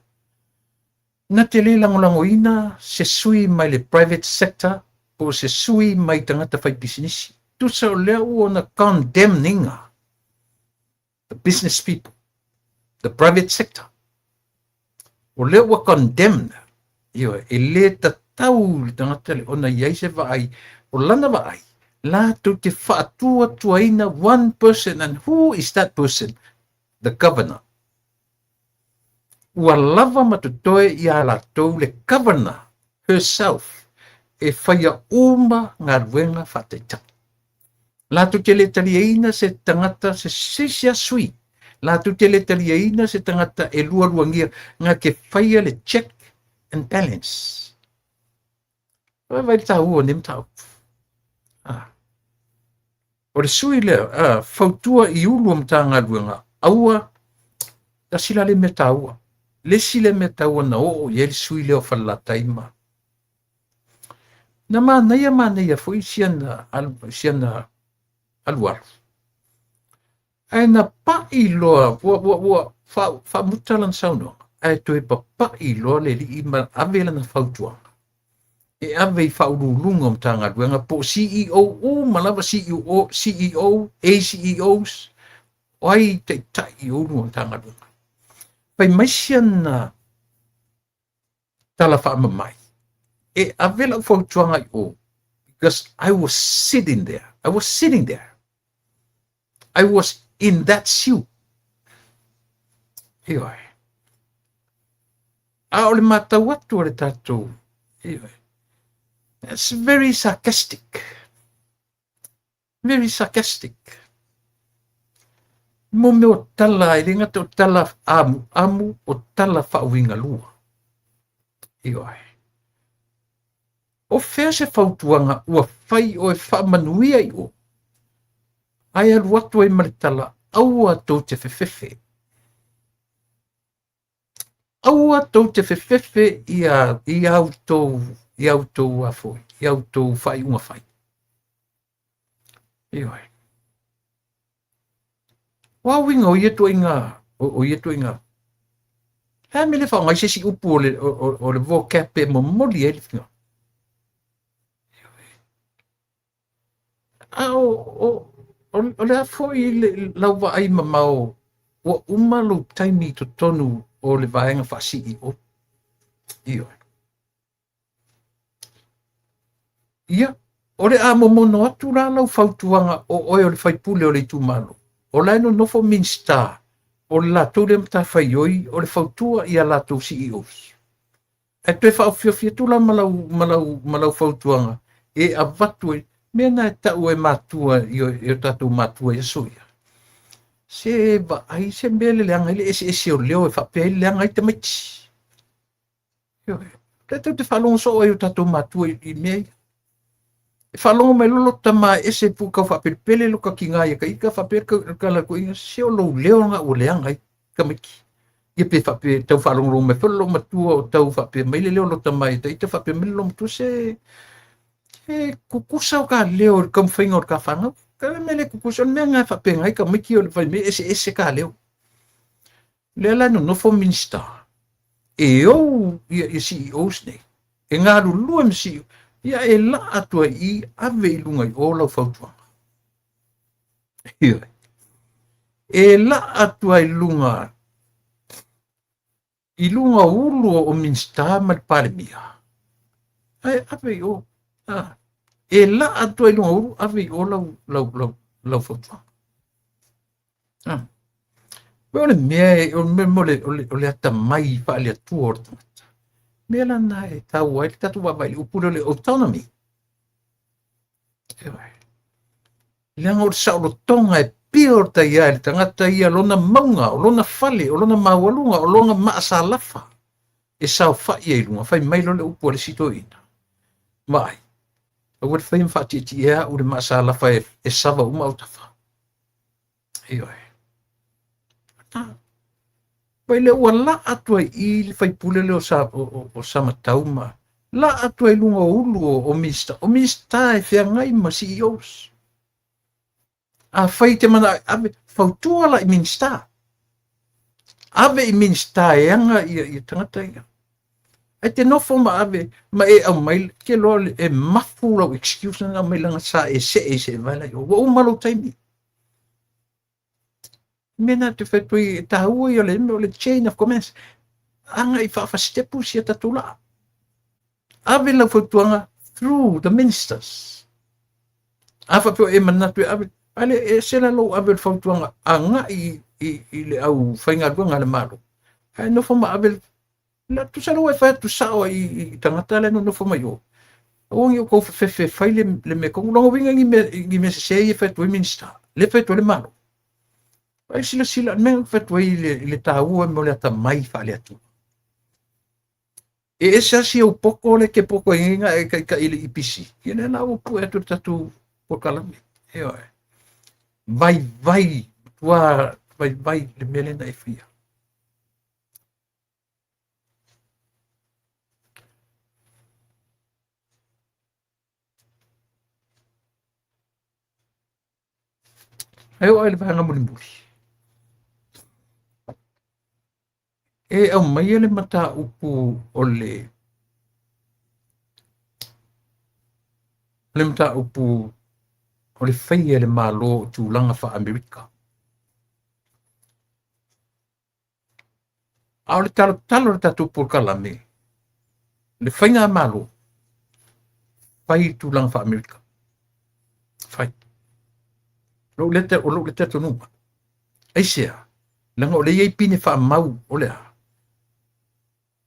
na te le lagolagoina se sui mai le private sector po o se sui mai tagata fai pisinisi. Tusa o lea ua na condemninga the business people, the private sector. O lea ua condemn, ioe, e le tatau le tagata le ona i ai se vaai, o lana vaai, latou te faatuatuaina one person, and who is that person? The governor. Ua lava ma totoe ia latou le governor herself e faia uma galuega faataitai. Latou te le taliaina se tagata se sisi a sui. Latou te le taliaina se tagata e lualuagia nga ke faia le check and balance. Vai vai le taua nei mataupu. O le sui lea, fautua i ulu o Matagaluega, aua, tasi la le mea taua. Le isi le mea taua na oo i ai le sui lea o Falelatai ma. Na manaia manaia foi siana alu alu. Ae na pa'i loa, ua faamuta lana saunoaga, ae toe papa'i loa le alii ma ave lana fautuaga. E ave i faauluuluga o Matagaluega po o CEO uma lava, CEO, CEO, ACEOs, o ai taitai o ulu o Matagaluega. Fai mai siana tala faamamai, e ave lau fautuaga i o, because I was sitting there. I was sitting there. I was in that shoe. Ioe. A o le matau atu o le tatou, ioe. That's very sarcastic. Very sarcastic. Mo mea o tala, e le gata o tala amu, amu o tala faauigalua. Ioe. O fea se fautuaga ua fai o e faamanuia i o, ae alu atu ai ma le tala, aua tou te fefefe. Aua tou te fefefe i au tou afoi, i au tou faaiuga fai. Ioe. O a uiga o ia tuaiga, o ia tuaiga. Le a mea le faaaoga ai se isi upu o le vocab e momoli ai le finagalo. A o le a foi le lau vaai mamao ua uma lou taimi i totonu o le vaega faa-CEO. Ioe. Ia, o le a momono atu la lau fautuaga o oe o le faipule o le itumalo. O la e nonofo Minisita o le latou lea matafaioi o le fautua ia latou CEOs. Ae toe faaofiofi atu la ma lau fautuaga e avatu ai, mea na e tau e matua i o tatou matua i aso ia. Se vaai se mea le leaga ai le eseese o leo e faapea ai le leaga ai tamaiti. Ioe. Le tau te faalogo soo ai o tatou matua i mea ia. E faalogo mai lolo tama e ese pu kau faapelepele lo ka kinga ia ka ika faapea ka la ko inga se o lou leo nga ua leaga ai tamaiti. Ia pe faapea tau faalogologo mai foi lo matua o tau faapea mai le leo lo tama e ta ita faapea mai lo matua se e kukusa o ka leo i le taumafaiga o le ka fanau. Ka le mea le kukusa, o le mea nga faapea ngai tamaiti o le fai mai eseese ka leo. Lea la nonofo Minisita e ou ia CEOs nei, e galulue ma CEO, ia e laa atu ai i ave i luga i o lau fautuaga. Ioe. E laa atu ai luga i luga o ulu o Minisita ma le Palemia. Ae ave i o. E laa atu ai luga o ulu, ave i o lau fautuaga. O le mea o le mea o le atamai faale-Atua o le tagata. Mea la na e taua ai le tatou vaavaai i le upu lea o le autonomy. Ioe. Leaga o le saolotoga e build ai e le tagata ia lona mauga, o lona fale, o lona maualuga, o lona maasalafa. E saofai ai i luga, fai mai loa le upu a le isi toeaina, Vaai, aua le faia ma faatietiea au i le maasalafa e sava uma autafa. Ioe. Vai lea ua laa atu ai i le faipule lea o Samatau ma laa atu ai i luga o ulu o Minisita. O Minisita e feagai ma CEOs. Afai e te manao e ave, fautua la i Minisita. Ave i Minisita e aga ia tagata ia. Ae te nofo ma ave ma e aumai, ke loa e mafu lau excuse na aumai leaga sa e see i se vae la i o. Ua uma lou taimi. Mea na te whai e tāua i o le mea o le chain of commands. Anga i whaawhasitepu si a tatou laa. Ave lau fautuaga through the ministers. A faapea e manatu e ave, ale e ese la lou ave o le fautuaga agai i le au faigaluega a le Malo. Ae nofo ma ave la tusa la ua e fai atu sao ai i tagata la e nonofo mai o. Aua ne i outou fefefe e fai le mea tonu. Lona uiga ni mea sese ia e fai atu ai Minisita, lea e fai atu ai le Malo. Ai silasila, le mea na fai atu ai i le taua mo le atamai faale-Atua. E ese lava si ou poto lea e te poto ai nei na e taitai i le EPC. Ia lea la ua pue atu le tatou polokalame. Ioe. Vaivai, matua vaivai le mea lea na e faia. Ae oo ai le vaega mulimuli. E aumaia le mataupu o le le mataupu o le faia e le Malo o tulaga faa-Amerika. A o le talotalo o le tatou polokalame, le faigamalo, fai i tulaga faa-Amerika. Fai. O lou lea talitonuga. Aisea? Leaga o lea e i ai pine faamau o le a?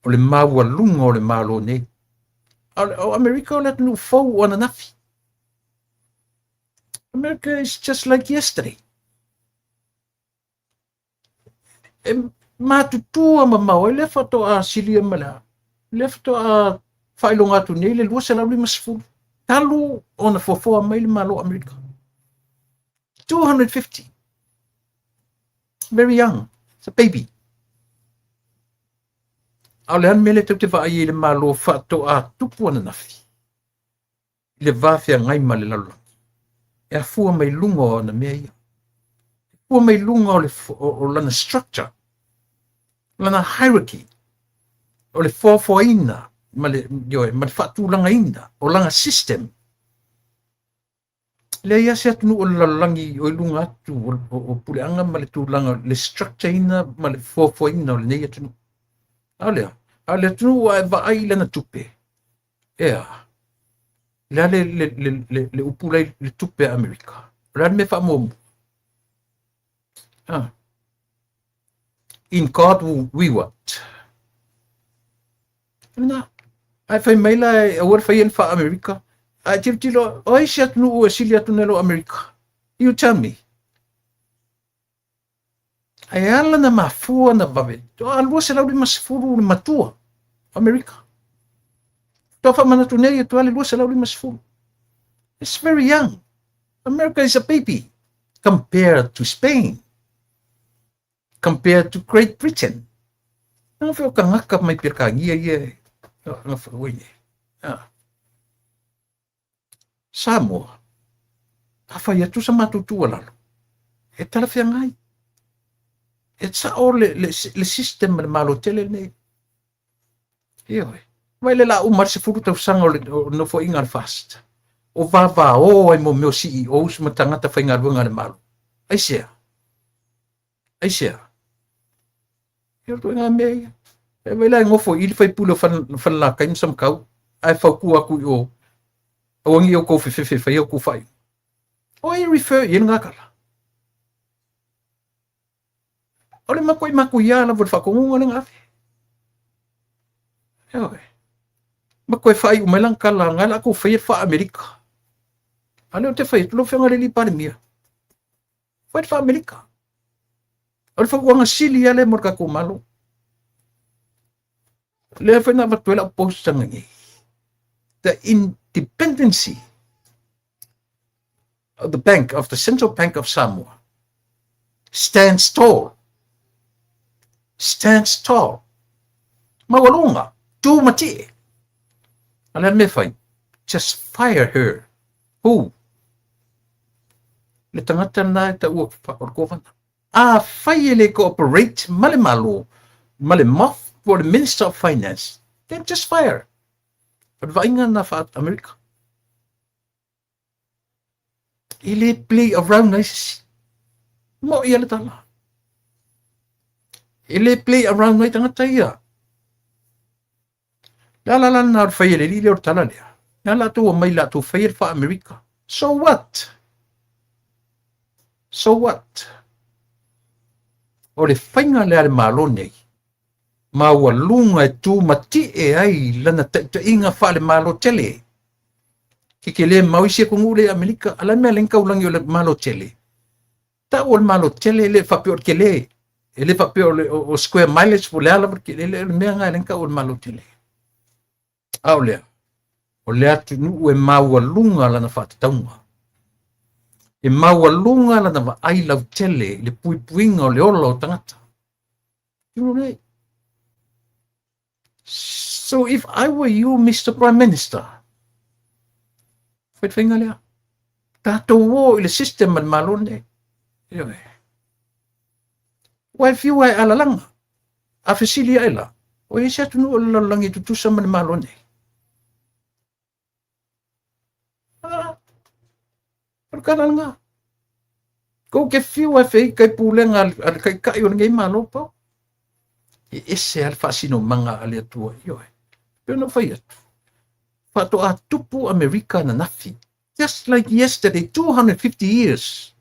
O le maualuga o le Malo nei. A o Amerika o le atunuu fou o ananafi. America is just like yesterday. E matutua mamao ai lea faatoa silia ma le a? Lea faatoa faailoga atu nei le 250 talu ona foafoa mai le Malo o Amerika. 250. Very young. It's a baby. A o le a le mea lea tou te vaai ai i le Malo faatoa tupu ananafi i le va feagai ma le lalolagi? E afua mai luga o ana mea ia. E afua mai luga o, le, o lana structure, lana hierarchy, o le foafoaina ma le, ioe, ma le faatulagaina o lana system. Leai lava se atunuu o le lalolagi o i luga atu o puleaga ma le tulaga le structure ina ma le foafoaina o lenei atunuu. A o le a? A o le atunuu ua e vaai i lana tupe, e a? O le a le upu la i le tupe a Amerika? O le a le mea faamuamua? Ah. In God we what? Na, ae fai mai la e aua le faia ni faa-Amerika. Ae tilotilo, o ai se atunuu e sili atu nai lo Amerika? You tell me. Ae ala na mafua na vave. Toa 250 le matua Amerika. Toa faamanatu nei atu le 250. It's very young. America is a baby compared to Spain. Compared to Great Britain. Nanga whai o kangaka mai Peretānia ia e nga whai nei. Ah. Samoa, a whai atu sa mātou tuualalo, e talafeagai. E sao le system ma le Malo tele nei. Ioe. Vai le la uma le 10 tausaga o le nofoaiga a le FAST. O vavao ai mo mea o CEOs ma tagata faigaluega a le Malo. Aisea? Aisea? Ia o ituaiga mea ia. E vai la e nofo i le faipule o Falelatai ma Samatau, ae fautua atu i o, aua ne i outou fefefe e fai a outou faaiuga. O ai e refer i ai lena tala? O le matuai matuia lava o le faatonuga lea na ave. Ioe. Ma toe faaiu mai lana tala, na la tou faia le faa-Amerika. A lea ou te fai atu, lau Afioga i le Alii Palemia, fai le faa-Amerika. O le fautuaga sili lava lea mo le tatou Malo. Lea foi na avatu ai lau postaga nei. The independency of the bank, of the Central Bank of Samoa, stands tall. Stands tall. Maualuga, tu ma tie. A le a le mea fai? Just fire her. Who? Le tagata lena e taua o le kovana. Afai e le cooperate ma le Malo, ma le MOF po o le Minister of Finance, then just fire. O le vaaiga lena faa-Amerika. E le play around ai se isi. Mo'i a le tala. E le play around ai tagata ia. Le ala la lena o le fai e le alii lea o le tala lea. Le ala tou omai latou faia le faa-Amerika. So what? So what? O le faiga lea a le Malo nei, maualuga e tumatie ai lana taitaiga faale-Malo tele. Ke ke le mau isi atunuu lea i Amerika, a le mea lea taulagi o le Malo tele. Tau o le Malo tele e le faapea o le tele. E le faapea o le o square mileage po o le a lava le tele, le mea lena e le tau o le Malo tele. A o lea, o le atunuu e maualuga lana faatatauga. E maualuga lana vaai lautele i le puipuiga o le ola o tagata. You know, So if I were you, Mr. Prime Minister, fai le faiga lea. Tatou o i le system a le Malo lenei. Ioe. Ua e fiu e alalaga. A fesili ae la, o i ai se atunuu o le lalolagi e tutusa ma le Malo nei? Ah, o le tala lena. Kou ke fiu e feika i pulega a le taitai o lenei Malo pau. E ese a le faasinomaga a le Atua, ioe. Pei ona ou fai atu, faatoa tupu Amerika ananafi. Just like yesterday, 250 years.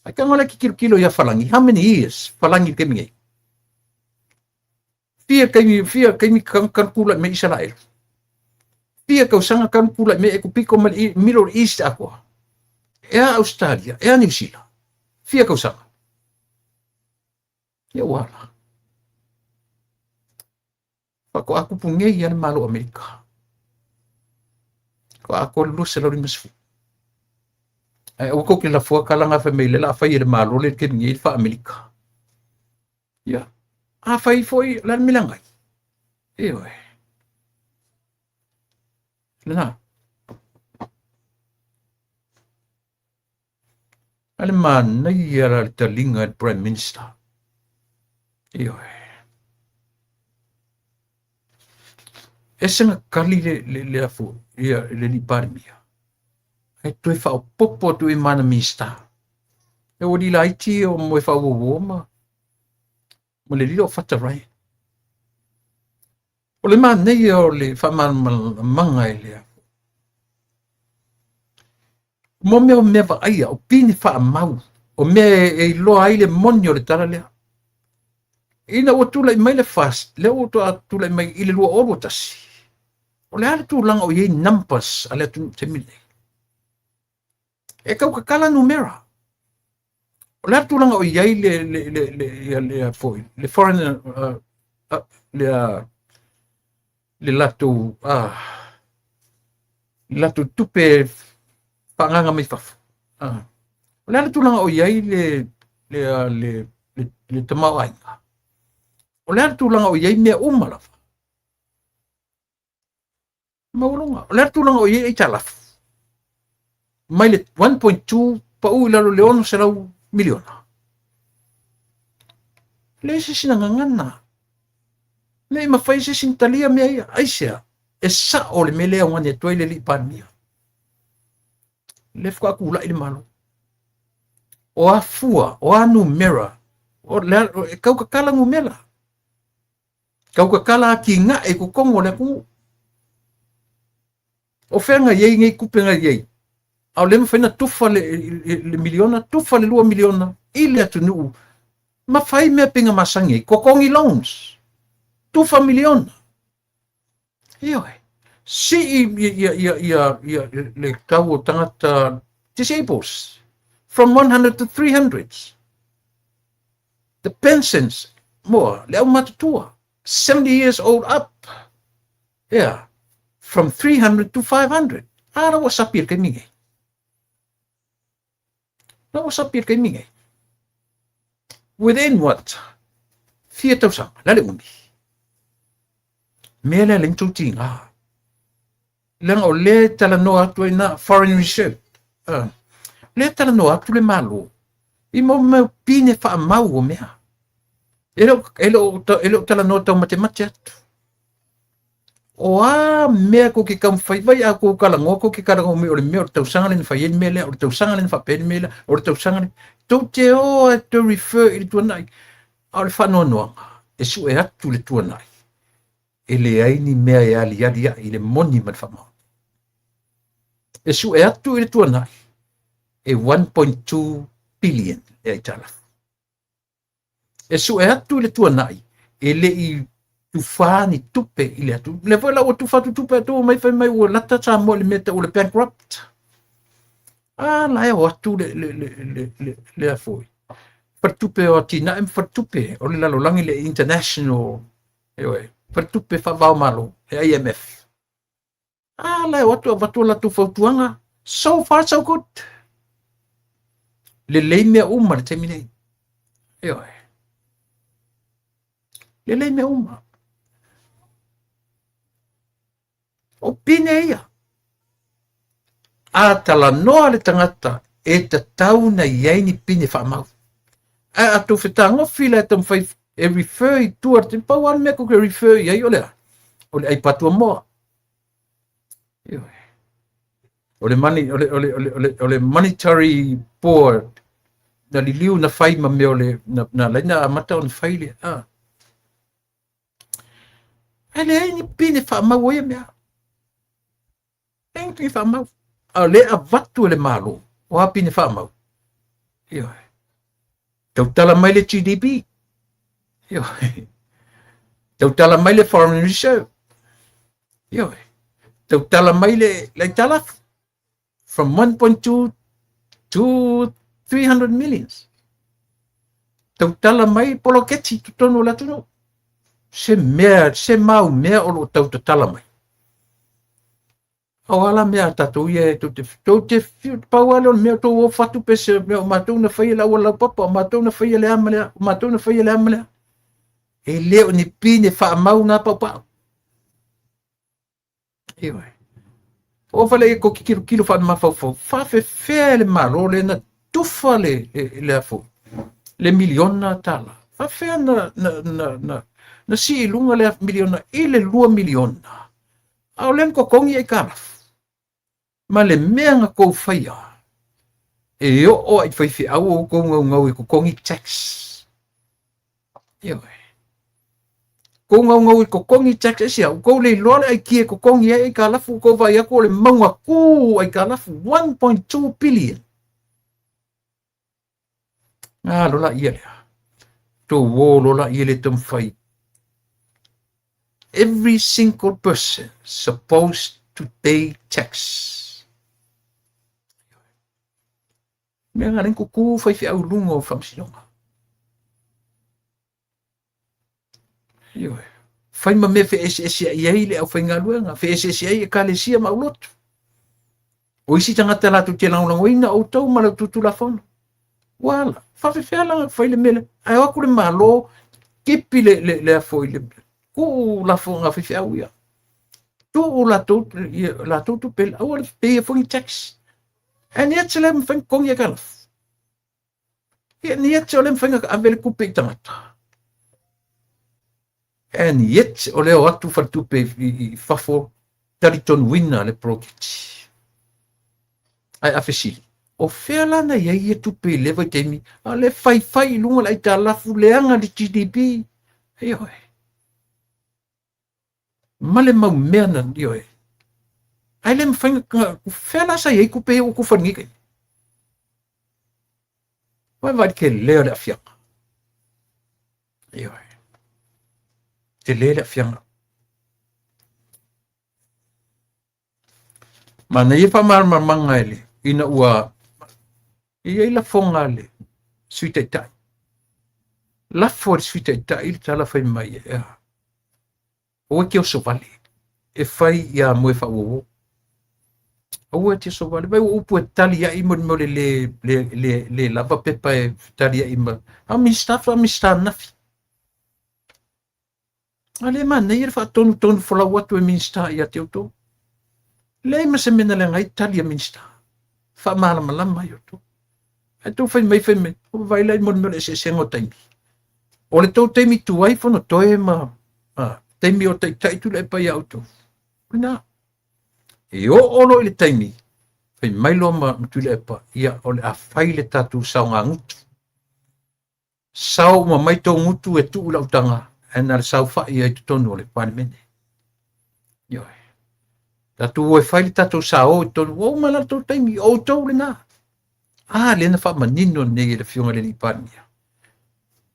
Ai ka ngole ki kilokilo ia Falangi, how many years Falangi le taimi nei? Fia kaimi, fia kaimi kan kan kula me Israel. Fia kausanga kan kula me Ekupiko ma le Middle East akoa. Ea Australia, ea New Zealand. Fia kausanga. Ia ua ala. Faatoa kupu nei a le Malo o Amerika. Faatoa atoa le 250. Ae aua tou te lafoa tala na fai mai lea o le a fai e le Malo le taimi nei le faa-Amerika. Ia, afai foi, o le a le mea leaga ai? Ioe. Lena. A le manaia la le taliga e le Prime Minister. Ioe. Ese na kali le, le, le afo, ia, le alii Palemia. Ae toe faaopoopo atu i mana Minista. E ua laiti o moe faauauo ma, ma le lilo o Fata Ryan. O le manaia o le faamalamalamaga e le afo. Mo mea o mea vaaia, o pine faamau, o mea e iloa ai le moni o le tala lea. Ina ua tulai mai le FAST, lea ua tulai mai i le 2021, o le a le tulaga o i ai numbers a le atunuu taimi lenei? E tautatala numera. O le a le tulaga o i ai le, le, le, le, ia, le, foi, le foreign, le, le latou, le latou tupe faaagaaga mai fafo. O le a le tulaga o i ai le, le, le, le, le tamaoaiga? O le a le tulaga o i ai mea uma lava? Maualuga. O le a le tulaga o i ai aitalafu? Mai le 1.2 pau i lalo le 600 miliona. Leai se isi na gagana. Leai mafai se isi na talia mea ia. Aisea? E sao le mea lea e augani atu ai le alii Palemia. Le faatoa tulai le Malo. O a fua, o a numera, o le, e tautatala numera. Tautatala atinae i totonu o le atunuu. O fea na i ai nei tupe na i ai? A o le mafai na tufa le, le, le miliona, tufa le 2 miliona i le atunuu. Ma fai mea pei na masani ai. Totogi loans. Tufa miliona. Ioe. Sii ia, ia, ia, ia, le tau o tagata disables from 100 to 300. The pensions, moa, le aumatutua. 70 years old up, yeah, from 300 to 500. A la ua sapi i le taimi nei. La ua sapi i le taimi nei. Within what? Fia tausaga, la le umi. Mea lea le tou tiga. Leaga o lea e talanoa atu ai na foreign reserve. Lea e talanoa atu le Malo i mau mea pine faamau o mea. E le o talanoa taumatemate atu. O a mea kou ke taumafai vai a kou talanoa, kou ke talanoa mai o le mea o le tausaga lea na fai ai le mea lea, o le tausaga lea na faapea ai le mea lea, o le tausaga lea. Tou te o e toe refer i le tuanai. A o le faanoanoaga, e sue atu le tuanai, e leai ni mea e aliali ai i le moni ma le faamaoni. E sue atu i le tuanai, e 1.2 billion le aitalafu. E sue atu i le tuanai, e le i tufā ni tupe i le atu. Le foi la ua tufa atu tupe atu mai fai mai ua lata Samoa i le mea tau o le bankrupt. A la e o atu le a foi. Faletupe o atinae ma faletupe o le lalolagi, le international, ioe, faletupe faavaomalo, le IMF. A la e o atu avatu latou fautuaga, so far so good. Lelei mea uma le taimi nei. Ioe. Lelei mea uma. O pine ia. A talanoa le tagata e tatau na i ai ni pine faamau. Ae a tou fetagofi la e taumafai e refer i tua, te pau lava le mea kou ke refer i ai o le a? O le aipatua moa. Ioe. O le money, o le monetary board na liliu na fai ma mea o le na laina amata ona fai le a. Ae leai ni pine faamau o ia mea. Leai ni pine faamau. A o lea avatu e le Malo, o a pine faamau? Ioe. Tautala mai le GDP. Ioe. Tautala mai le foreign reserve. Ioe. Tautala mai le aitalafu. From 1.2 to 300 millions. Tautala mai poloketi totonu o le atunuu. Se mea, se mau mea o lo o tautatala mai. O ala mea a tatou ia e tou te pau lava lea o le mea o tou ofa atu pe se mea o matou na faia le auala laupapa, o matou na faia le a ma le a, o matou na faia le a ma le a. E le o ni pine faamau na paupau. Ioe. O fale i ko kilo kilo faamafaufau, faafefea e le Malo lea na tufa le a foi, le miliona tala. Faafefea na sii i luga le miliona i le 2 miliona. A o lea na totogi aitalafu. Ma le mea na tou faia, e oo ai faifeau o outou gaugau e totogi tax. Ioe. Kou gaugau e totogi tax e sia, kou le iloa le aikia e totogi ai aitalafu, kou vaai atu o le mauga tu aitalafu, 1.2 billion. Alo la ia lea. Tou o lo la ia le taumafai. Every single person supposed to pay tax. Mea nga len kuku faifeau i luga o faamasinoga. Ioe. Fai ma mea feeseese ai ai le aufaigaluega, feeseese ai ekalesia ma aulotu. O isi tagata latou te lagolagoina outou ma le Tulafono. Ua ala, faafefea la fai le mea lea. Ae o atu le Malo, tipi le a foi le tuu lafoga a faifeau ia. Tuu latou ia, latou tupe, aua le pay foi ni tax. And yet se le mafai ona totogi aitalafu. Ia ni yet o le mafai ona ave le tupe i tagata. And yet o le o atu faletupe i fafo talitonuina le poloketi. Ae a fesili, o fea la na i ai ia tupe i lea vaitaimi, a o le faifai i luga o le aitalafu leaga le GDP. Ioe. Ma le mau mea na, ioe. Ae le mafai na, fea la sa i ai tupe ia ua tufa i lenei taimi? Vaai le tele o le aafiaga. Ioe. Tele le aafiaga. Manaia faamalamalamaga e le ina ua e i ai lafoga a le Sui Taitai. Lafo e le Sui Taitai le tala fai mai e a. Aua e te oso vale e fai ia moe faauouo. Aua e te oso vale. Vai ua upu e tali ai mo le mea o le le, le, le, le lava pepa e tali ai ma... A Minista, a Minista nafi. A le manaia le faatonutonu folau atu e Minista ia te outou. Leai ma se mea na leaga ai tali a Minista. Faamalamalama ai outou. Ae tou fai mai, fai mai, o vaai la i mo le mea o le eseesega o taimi. O le tou taimi tuai Fonotoe ma, ma taimi o taitai Tuilaepa ia outou. O lena. E oo loa i le taimi, fai mai loa ma, ma Tuilaepa, ia o le a fai le tatou saogagutu. Sao uma mai tou gutu e tuu i lau taga, ae na o le saofai ai i totonu o le Palemene. Ioe. Tatou o e fai le tatou sao i totonu, ua uma la le tou taimi, o outou lena. A lea na faamanino nei e le Afioga i le Alii Palemia.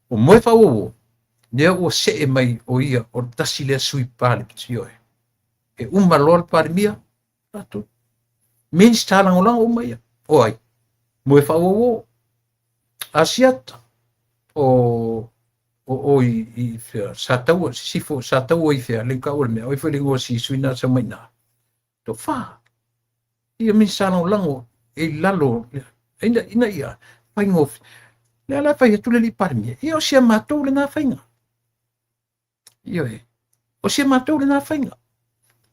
O moe faauouo, lea ua see mai o ia o le tasi lea sui Palemia. Ioe. E uma loa le Palemia, tatou. Minista lagolago uma ia. O ai? Moe faauouo. Asiata o o o i, i fea, Sataua, Sisifo, Sataua i fea, le kau o le mea, oi foi le ingoa si sui na sau mai na. Tofa. Ia Minista lagolago e i lalo, ina, ina ia, faigofie. Lea la fai atu le alii Palemia, ia o si a matou lena faiga. Ioe. O si a matou lena faiga.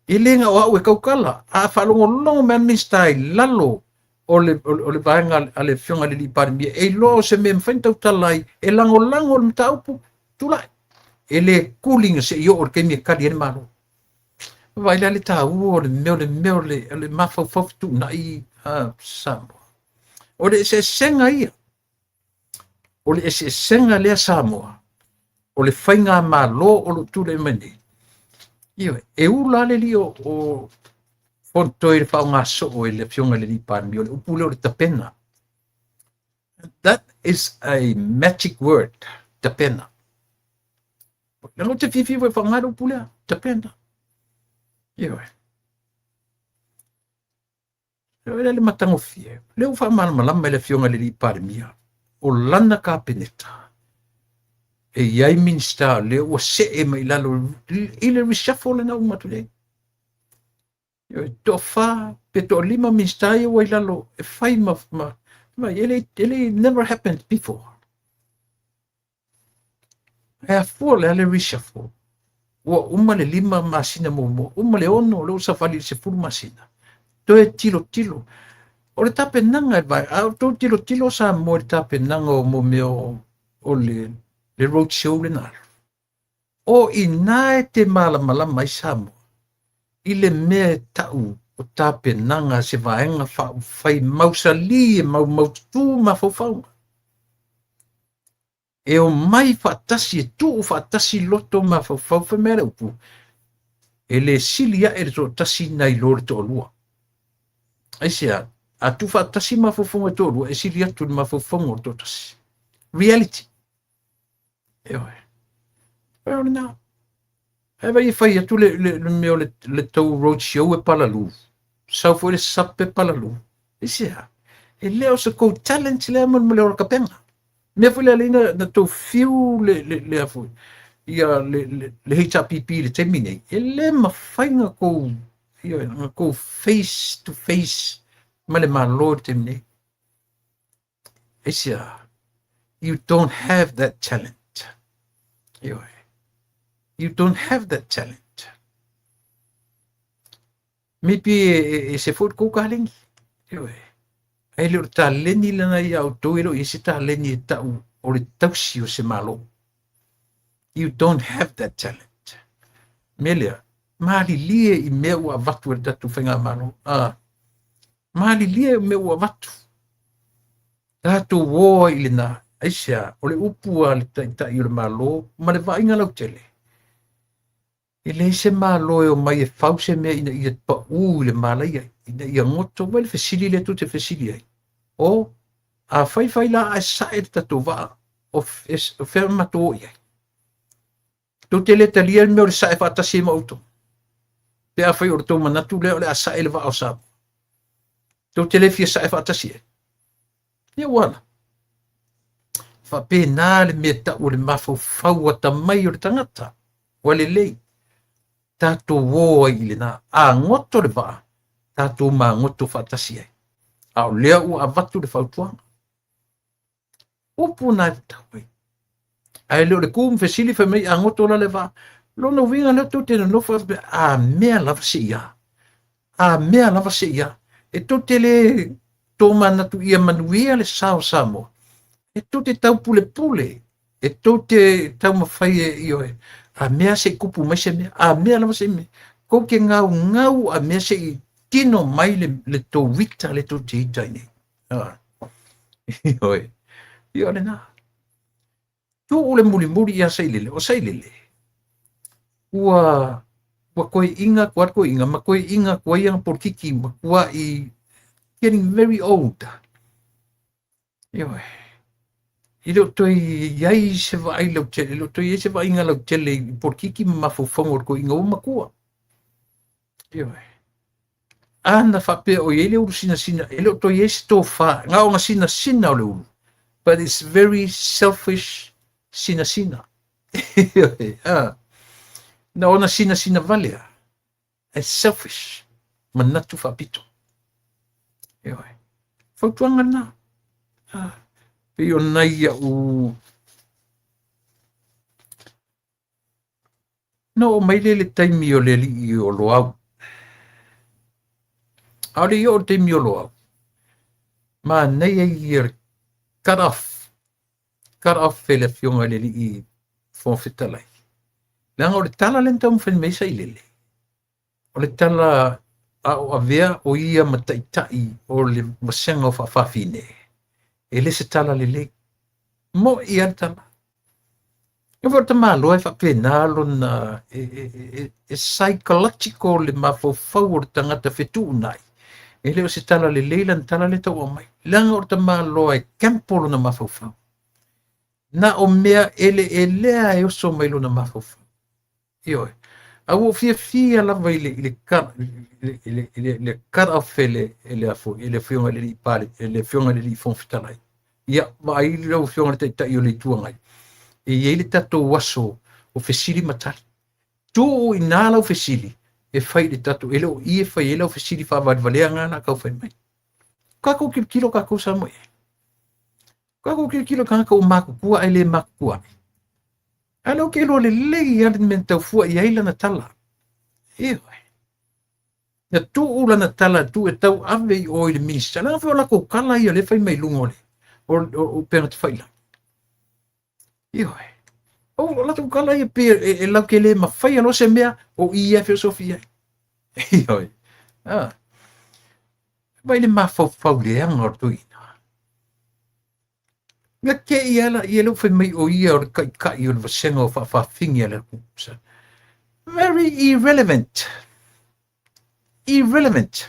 E le na o au e tautala, a faalogologo mai le Minisita i lalo o le, o le, o le vaega a le Afioga i le Alii Palemia, e iloa o se mea e mafai ona tautala ai, e lagolago le mataupu, tulai. E le kuli se i oo i le taimi e tali ai le Malo. Vaai la le taua o le mea o le mea o le, o le mafaufau fetuunai a Samoa. O le eseesega ia. O le eseesega lea Samoa, o le faigamalo o lo o tulai mai nei. Ioe, e ula lava le alii o Fonotoe i le faaaoga soo e le Afioga i le Alii Palemia, o le upu lea o le tapena. That is a magic word, tapena. Leaga ou te fiafia foi e faaaoga le upu lea, tapena. Ioe. E le le matagofie, lea ua faamalamalama e le Afioga i le Alii Palemia, o lana Kapeneta, e i ai Minisita o lea ua see mai i lalo i le reshuffle lena ua uma atu nei. E toafa pe toalima Minisita ia ua i lalo e fai ma, ma, ma e le, e le never happened before. E afua le a le reshuffle? Ua uma le 5 masina muamua, uma le 6, lea ua savali i le 10 masina. Toe tilotilo. O le tapenaga e vae, a outou tilotilo Samoa i le tapenaga o mo mea o, o le, le road show lena alu. O i ina e te malamalama ai Samoa i le mea e tau o tapenaga a se vaega faaupufai mausali e maumaututu mafaufauga. E omai faatasi, e tuu faatasi loto ma mafaufau, fai mai le upu, e le sili ae le toatasi nai lo le toalua. Aisea? A tuu faatasi mafaufauga e toalua, e sili atu le mafaufauga o le toatasi. Reality. Ioe. O lena. Ae vai e fai atu le, le, le mea o le, le tou road show e palalu. Sau foi le sap e palalu. Aisea? E le o se kou talent lea mo le ola kapega. Mea foi lea alei na, na tou fiu le, le, le a foi, ia le, le, le HRPP i le taimi nei. E le mafai na kou, ia, na kou face to face ma le Malo i le taimi nei. Aisea? You don't have that talent. Ioe. You don't have that talent. Maybe e, e, e se foi le kou taleni. Ioe. Ae le o le taleni lena ia outou e le o i ai se taleni e tau o le tausi o se Malo. You don't have that talent. Mea lea, malilie i mea ua avatu e le tatou faigamalo. Ah, malilie i mea ua avatu. Tatou o ai i lena. Aisea, o le upu a le Taitai o le Malo ma le vaaiga lautele, e leai se Malo e omai e fau se mea ina ia paū i le malaia, ina ia goto. Vai le fesili lea tou te fesili ai, o, a faifai la ae sae le tatou vaa, o, o fea matou o i ai? Tou te le talia le mea o le sae faatasi ai ma outou. Pe afai o le tou manatu lea o le a sae le vaa o Samoa. Tou te le fia sae faatasi ai. Ia ua ala. Faapena le mea tau o le mafaufau atamai o le tagata. Ua lelei. Tatou o ai i lena. A goto le vaa, tatou magoto faatasi ai. A o lea ua avatu le fautuaga. Upu na e tatau ai. Ae le o le ku ma fesili fai mai a goto la le vaa. Lona uiga lea tou te nonofo a mea lava se ia. A mea lava se ia. E tou te le tomanatu ia manuia le sa o Samoa. E tou te taupulepule. E tou te taumafai e ioe. A mea se i kupu mai se mea. A mea lava se mea. Kou te gaugau a mea se i tino mai le tou ita le tou te ita ai nei. Ioe. Ia o lena. Tuu le mulimuli ia Sailele. O Sailele, ua ua toe iga atu ai toeaiina ma toe iga atu ai ana polokiki matuai getting very old. Ioe. E le o toe i ai se vaai lautele, e le o toe i ai se vaaiga lautele i polokiki ma mafaufauga o le toeaina ua matua. Ioe. Ana faapea o i ai le ulu sinasina, e le o toe i ai se tofa, na ona sinasina o le ulu. But it's very selfish sinasina. Ioe. Ah. Na ona sinasina vale a. It's selfish. Manatu faapito. Ioe. Fautuaga lena. Ah. Pei o nai au Na oo mai lea i le taimi o le alii o Loau. ʻAʻole i oo le taimi o Loau, manaia ia le cut off, cut off e le afioga i le alii Fofoga Fetalai. Leaga o le tala lea na taumafai mai ai Sailele, o le tala a o avea o ia ma taitai o le vasega o Faafafine, e le se tala lelei. Mo'i lava le tala. E foi o le tamaloa e faapena lona e, e, e, e psychological le mafaufau o le tagata fetuunai. E le o se tala lelei lana tala lea tau aumai. Leaga o le tamaloa e gamble lona mafaufau. Na o mea eleelea e oso mai lona mafaufau. Ioe. A ua ou fiafia lava i le, i le, i le, i le, le cut off e le, e le, e le afioga i le alii pale, e le afioga i le alii Fofoga Fetalai. Ia, vaai lau afioga i le Taitai o le Itu Agai, e i ai le tatou aso o fesili ma tali. Tuu i ina lau fesili e fai i le tatou, e le o i e fai ai lau fesili faavalevalea na la tau fai mai. Tatou tilotilo tatou Samoa i ai. Tatou tilotilo i tagata ua matutua ae le matutua ai. Ae lea ou te iloa lelei lava le mea na tau fua i ai lana tala. Ioe. Na tuu lana tala, tuu e tau ave i o i le Minista. Leaga foi o latou tala ia lea e fai mai i luga o le o upega tafailagi. Ioe. O latou tala ia pei e, e latou te le mafaia loa se mea o i e feosofi ai. Ioe. Ah. Vai le mafaufau leaga o le toeaina. Ia te i ala ia lea ua fai mai o ia o le taitai o le vasega o faafafine a le atunuu. Very irrelevant. Irrelevant.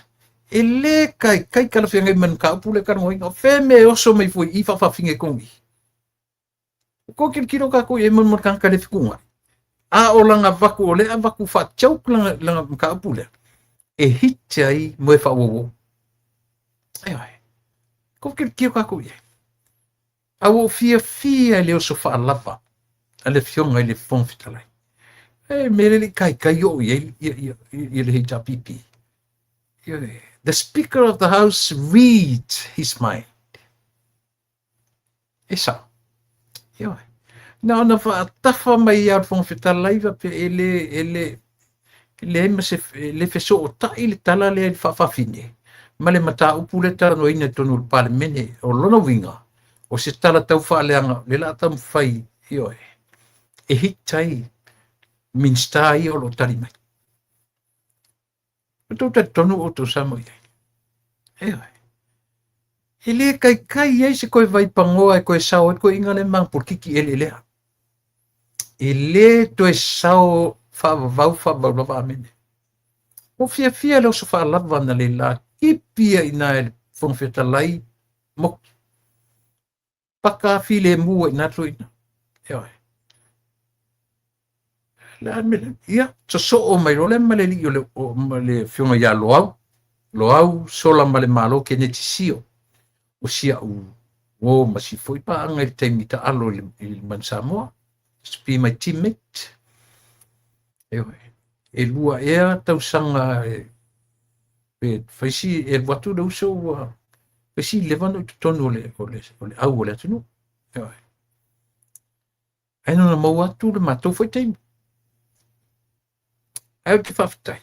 E le kaikai talafeagai ma le mataupu lea e talanoaina. O fea mea e oso mai foi i faafafine i totonu i i? Ko kilokilo kākou i ai mo le tagata le fetuunai. A o lana avatu, o lea avatu faa-joke lana, lana mataupu lea, e hit ai moe faauauau. Ioe. Ko kilokilo kākou i ai. A ua ou fiafia i le oso faalava a le afioga i le Fofoga Fetalai. E mea le le i kaikai oo i ai ia, ia, ia le HRPP. Ioe. The Speaker of the House reads his mind. E sao. Ioe. Na ona faatafa mai ia le Fofoga Fetalai faapea e le, e le, e leai ma se, e le fesootai le tala lea i le faafafine ma le mataupu lea e talanoaina i totonu o le Palemene. O lona uiga, o se tala tau faaleaga lea o le a taumafai, ioe, e hit ai Minisita ia o lo o tali mai. Ua tou talitonu outou Samoa i ai. Ioe. E le kaikai ai se toe vaipanoa e toe sao ai toeaiina lea ma polokiki eleelea. E le toe sao faavavau faavavau lava amene. Ua fiafia le oso faalava na le la tipi ai ina e le Fofoga Fetalai moki. Paka filemu ai ina toeaiina. Ioe. Le a mea ia, sosoo mai loa lea ma le alii o le, o, ma le afioga ia Loau. Loau sola ma le Malo Keneti Sio. O si au uo ma si foi paaga i le taimi taalo i le, i le Manu Samoa. Used to be my teammate. Ioe. E lua ea tausaga e pe faisi e alu atu le uso ua faisi leva ona i totonu o le, o le, o le au o le atunuu. Ioe. Ae na ona maua atu le matou foi taimi. Ae ou te faafetai.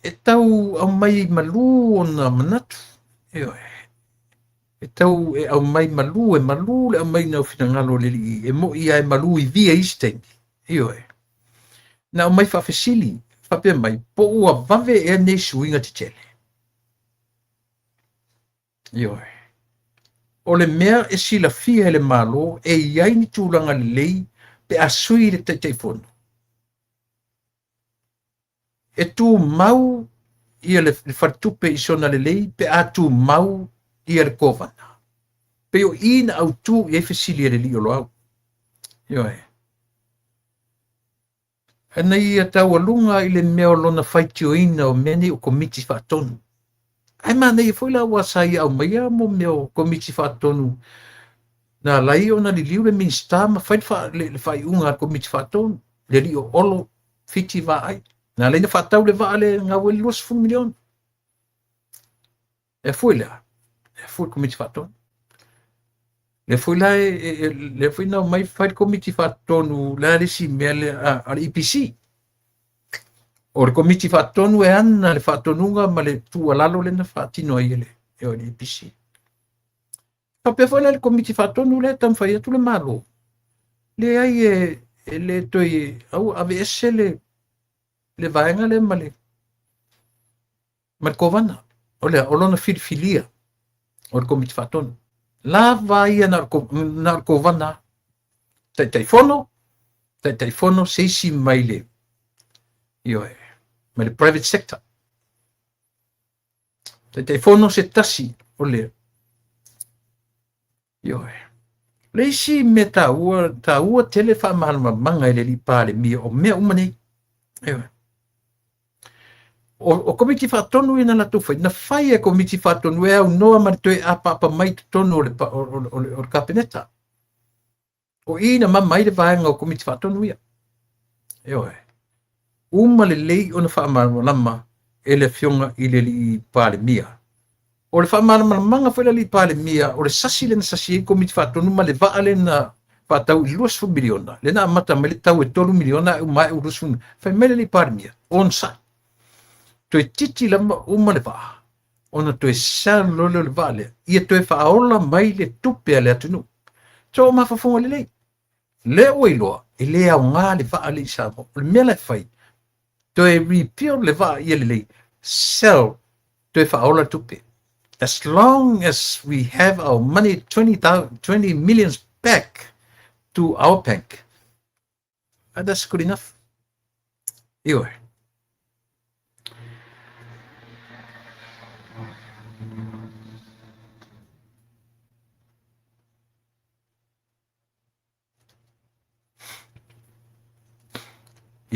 E tau aumai malū ona manatu, ioe. E tau e aumai malū, e malū le aumaiga o finagalo o le Alii, e mo'i lava e malū i via i isi taimi, ioe. Na aumai faafesili, faapea mai, po ua vave ea nei suiga tetele? Ioe. O le mea e silafia e le Malo, e i ai ni tulaga lelei pe a sui le Taitaifono. E tumau ia le faletupe i sona lelei pe a tumau ia le Kovana. Pei o i na autu i ai fesili a le alii o Loau. Ioe. Ana ia taualuga i le mea o lona faitioina o mea nei o Komiti Faatonu. Ae manaia foi la aua sa ia aumaia mo mea o Komiti Faatonu na ala ai ona liliu le Minisita ma fai le faaiuga a le Komiti Faatonu, le alii o Olo Fiti Vaai. Na ala ai ona faatau le vaa lea e gau ai le 20 miliona. E afua i le a? E afua i le Komiti Faatonu. Lea foi la e, lea foi na omai fai le Komiti Faatonu, le a le isi mea lea a le EPC. O le Komiti Faatonu e ana le faatonuga ma le tuualalo lea na faatino ai e le, e le EPC. Faapea foi la le Komiti Faatonu lea e taumafai atu le Malo. Leai e, e le toe au aveese le, le vaega lea ma le ma le Kovana. O le a? O lona filifilia o le Komiti Faatonu. Lava ia na o le Kovana, Taitaifono, Taitaifono se isi mai le, ioe, mai le private sector. Taitaifono se tasi o le, ioe. Le isi mea taua, taua tele faamalamalamaga e le alii Palemia o mea uma nei. Ioe. O, o Komiti Faatonu ia na latou fai, na fai e Komiti Faatonu e aunoa ma le toe apaapa mai i totonu o le, o, o, o, o le Kapeneta. O i na mama ai le vaega o Komiti Faatonu ia. Ioe. Uma lelei ona faamalamalama e le Afioga i le Alii Palemia. O le faamalamalamaga foi le Alii Palemia, o le sasi lea na sasi ai Komiti Faatonu ma le vaa lea na faatau i le 20 miliona, lea na amata mai le tau e 3 miliona ae uma ae ua 20 miliona. Fai mai le Alii Palemia, onosai. Toeitiiti lava uma le vaa, ona toe sell loa lea o le vaa lea, ia toe faaola mai le tupe a le atunuu. So, o mafaufauga lelei. Lea ua iloa, e le aoga le vaa lea i Samoa. O le mea la e fai, toe rebuild le vaa ia lelei, sell, toe faaola le tupe. As long as we have our money 20, 20 millions back to our bank, that's good enough. Ioe.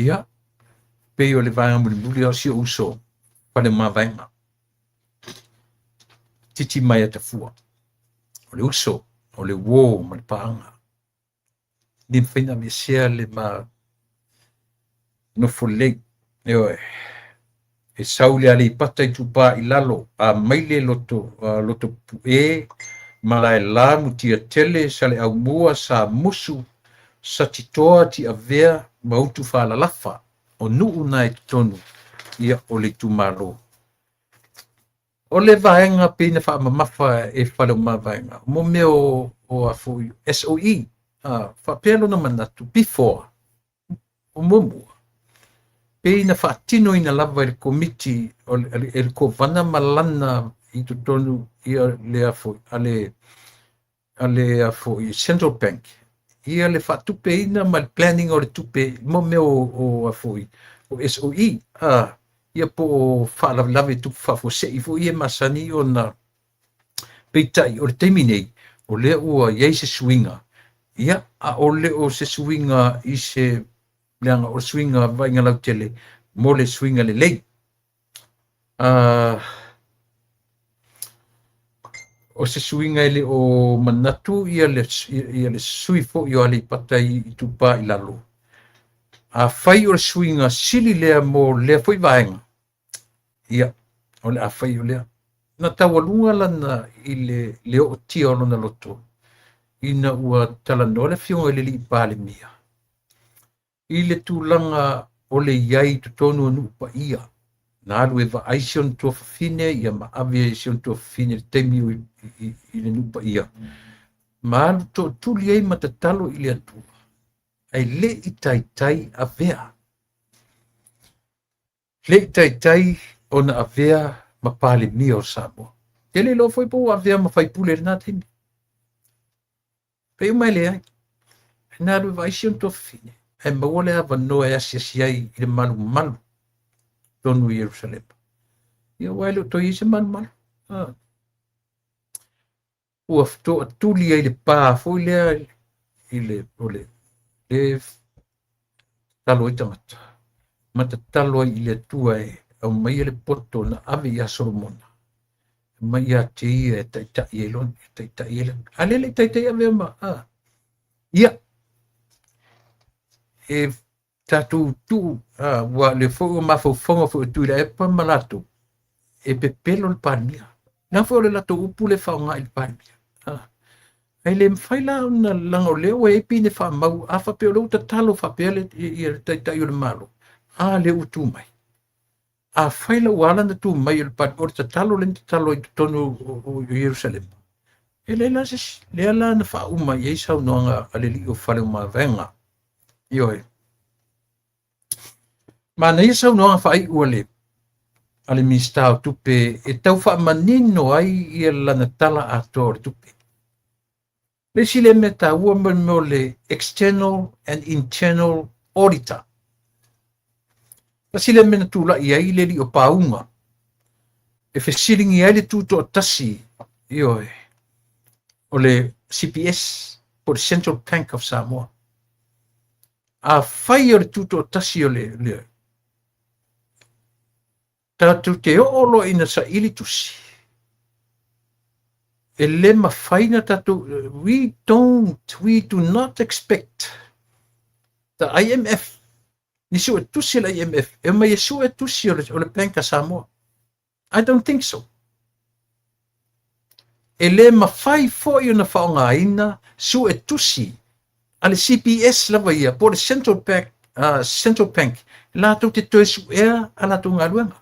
Ia, pei o le vaega mulimuli o si ou uso, Faleomavaega. Titi mai Atafua. O le uso, o le uō ma le paaga. Le mafai ona aveesea le ma nofo lelei. Ioe. E sau le Aleipata Itupa i Lalo, a Maile Loto, uh, Loto Puʻe, Malaela, Mutiatele, Saleaaumua, Samusu, Satitoa, Tiavea ma Utufaalalafa, o nuu na i totonu ia o le itumalo. O le vaega pei na faamamafa e Faleomavaega, mo mea o, o a foi, SOE, a, faapea lona manatu, before, o muamua, pei na faatinoina lava e le komiti o le, e le Kovana ma lana i totonu ia le a foi, a le, a le a foi, Central Bank, ia le faatupeina ma le planning o le tupe mo mea o, o a foi, o SOE, a, ia po o faalavelave tupu faafuasei foi ia e masani ona peitai o le taimi nei, o lea ua i ai se suiga, ia, a o le o se suiga i se leaga o le suiga vaaiga lautele mo le suiga lelei. O se suiga e le o manatu ia le, ia le sui foi o Aleipata Itupa i Lalo. Afai o le suiga sili lea mo lea foi vaega, ia, o le a fai o lea. Na taualuga lana i le ootia o lona loto ina ua talanoa le afioga i le alii Palemia i le tulaga o le i ai i totonu o nuu paia, na alu e vaai si ona tuafafine, ia ma ave si ona tuafafine i le taimi o i le nuu paia, ma alu tootuli ai ma tatalo i le Atua, ae le i taitai avea. Le i taitai ona avea ma Palemia o Samoa. Te le iloa foi po ua avea ma faipule i lena taimi. Pei uma e leai. Na alu e vaai si ona tuafafine, ae maua le avanoa e asiasi ai i le malumalu tonu i Ierusalema. Ia ua e le o toe i ai se malumalu. Ah. Ua toatuli ai le pa foi lea i le, o le, le tatalo ai tagata, ma tatalo ai i le Atua e aumaia le poto na ave ia Solomona, mai ia te ia e taitai ai lona, e taitai ai lona. A le le taitai avea ma, a. Ia, e tatou tuu, a, ua le foi ua mafaufauga foi o Tuilaepa ma latou, e pepelo le Palemia. Na foi o le latou upu le faaaoga i le Palemia. A. Ae le mafai la ona leaga o lea ua i ai pine faamau, a faapea o lea ua tatalo faapea le, ia le taitai o le Malo, a lea ua tu mai. Afai la ua ala ona tu mai o le Palemia, o le tatalo lea na tatalo ai i totonu o Ierusalema, e leai la se isi. Lea la na faauma i ai saunoaga a le alii o Faleomavaega. Ioe. Manaia saunoaga faaiu a le a le Minisita o Tupe e tau faamanino ai ia lana tala atoa o le tupe. Le isi lea mea taua mo le mea o le external and internal auditor. Tasi lea mea na tulai ai le alii o Pauga e fesiligia ai le tutoatasi, ioe, o le CBS po o le Central Bank of Samoa. Afai o le tutoatasi o le, le tatou te oo loa ina saili tusi, e le mafai na tatou, we don't, we do not expect the IMF, ni sue tusi le IMF, e mai e sue tusi o le Bank a Samoa. I don't think so. E le mafai foi ona faaaogaina sue tusi a le CBS lava ia, po o le Central Bank, Central Bank, latou te toe suea a latou galuega.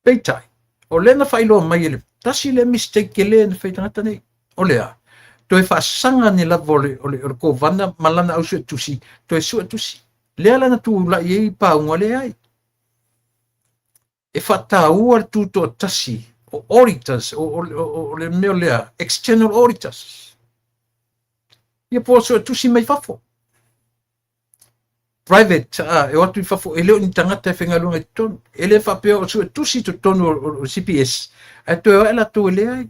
Peitai, o lea na faailoa mai e le tasi lea mistake tele na fai tagata nei. O le a? Toe faasaga ane lava o le, o le, o le kovana ma lana au suetusi, toe suetusi. Lea la na tulai ai pauga leai. E faataua le tutoatasi o auditors, o le mea lea, external auditors. Ia po o suetusi mai fafo. Private, e o atu i fafo, e le o ni tagata e faigaluega i totonu. E le faapea o suetusi i totonu o CBS, ae toe o ae latou e leai.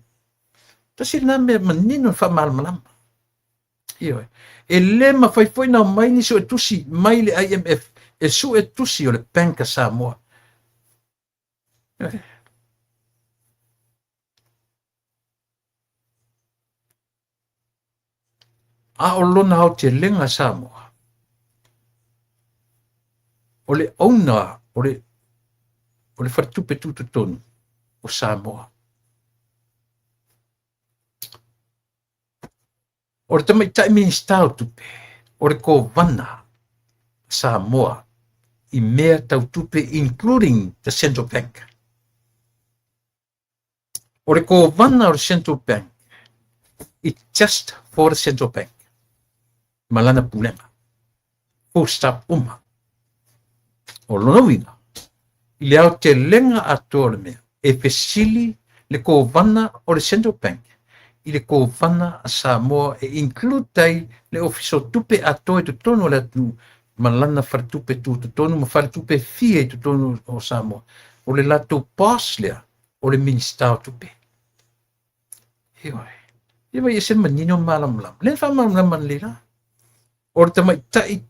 Tasi lena mea manino e faamalamalama. Ioe. E le mafai foi na omai ni suetusi mai le IMF e suetusi o le Bank a Samoa. Ioe. A o lona aotelega Samoa, o le owner o le, o le faletupe tutotonu o Samoa. O le tamaitai Minisita o Tupe, o le Kovana a Samoa i mea tau tupe including the Central Bank. O le Kovana o le Central Bank, it's just for the Central Bank ma lana pulega. Full stop uma. O lona uiga, i le aotelega atoa o le mea, e fesili le Kovana o le Central Bank i le Kovana a Samoa e include ai le Ofisa o Tupe atoa i totonu o le atunuu ma lana faletupe tutotonu ma faletupe fia i totonu o Samoa. O le latou boss lea, o le Minisita o Tupe. Ioe. Ia vai ese manino malamalama. Le faamalamalama nei la. O le tamaitai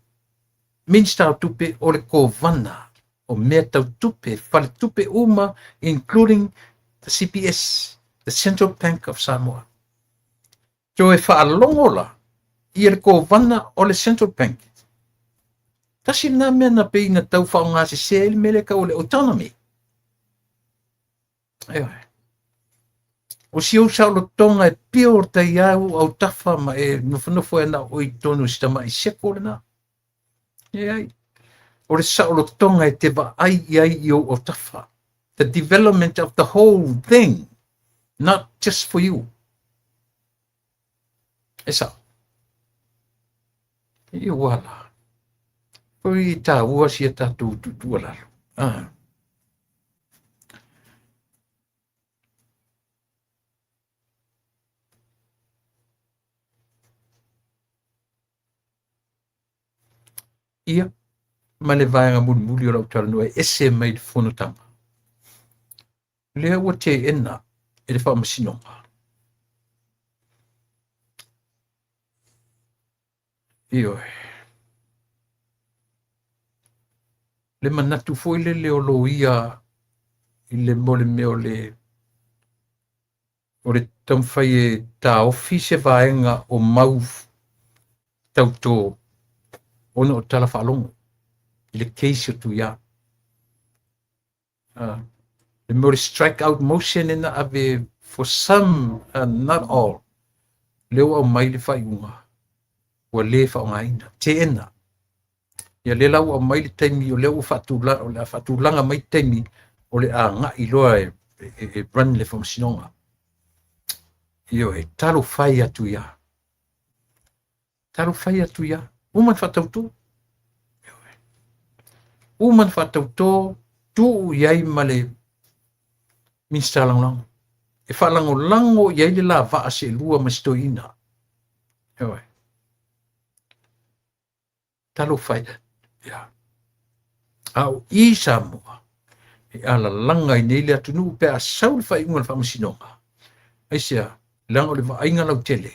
Minista o Tupe o le Kovana o mea tau tupe, faletupe uma, including the CBS. The Central Bank of Samoa. Toe faalogo la ia le kovana o le Central Bank. Tasi lena mea na pei na tau faaaogasesē ai le mea lea e tau o le autonomy. Ioe. O si ou saolotoga e pure tai ai ou autafa ma e nofonofo ai na o oe i totonu o si tamai seko lena. Leai. O le saolotoga e te vaai i ai i ou autafa. The development of the whole thing, not just for you. E sao. I ua la. Foi tāua si a tātou tutualalo. Ah. Ia, ma le vaega mulimuli o lau talanoa e ese mai le fonotaga. Lea ua teena e le faamasinoga. Ioe. Le manatu foi lele o loia i le mo le mea o le o le taumafai e taofi se vaega o mau tauto ona o tala faalogo i le case o Tuia. Le mea o le strike out motion e na ave for some, not all. Lea ua aumai le faaiuga ua le faaaogaina. Teena. Ia lea la ua aumai le taimi o lea ua faatulaga, o le a faatulaga mai taimi o le a agai loa e run le faamasinoga. Ioe, talofa e atu ia. Talofa e atu ia. Uma na faatauto. Uma na faatauto, tuu i ai ma le Minista Lagolago. E faalagolago i ai le la vaa seelua ma si toeaina. Ioe. Talofa e ia. A o i Samoa, e alalaga ai nei le atunuu pe a sau le faaiuga o le faamasinoga. Aisea, leaga o le vaaiga lautele,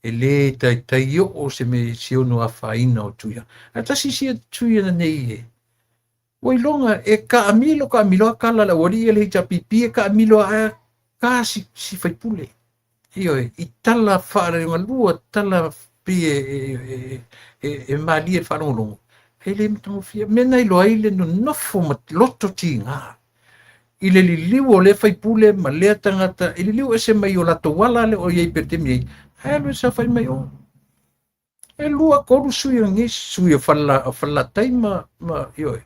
e lē taitai oo se mea se ono afaina o Tuia. Ae tasi sia Tuia na nei e ua iloga e kaamilo kaamilo a kala le aualii ia le HRPP e kaamilo a ka si, si faipule. Ioe, i tala faalegalua, tala pei e malie le faalogologo, e le matagofie. Mea na iloa ai le nonofo ma loto tiga i le liliu o lea faipule ma lea tagata, e liliu ese mai o latou ala lea o i ai pea le taimi nei, ae alu e saofai mai o. E lua, tolu sui o lenei sui o Falelatai ma, ioe.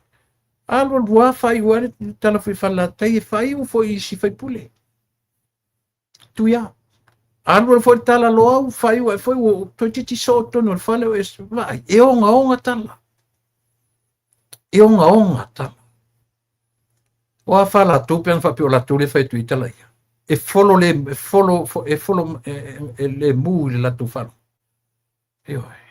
Alu alu lava faaiu ai le tala foi Falelatai e faaiu foi i isi faipule. Tuia. Alu alu foi le tala Loau, faaiu ai foi ua toeitiiti soo totonu o le fale o e vaai. E ogaoga tala. E ogaoga tala. O a fa latou pe ana faapea o latou lea e fai atu ai tala ia. E folo le, e folo, e folo e le mu i le latou faalogo. Ioe.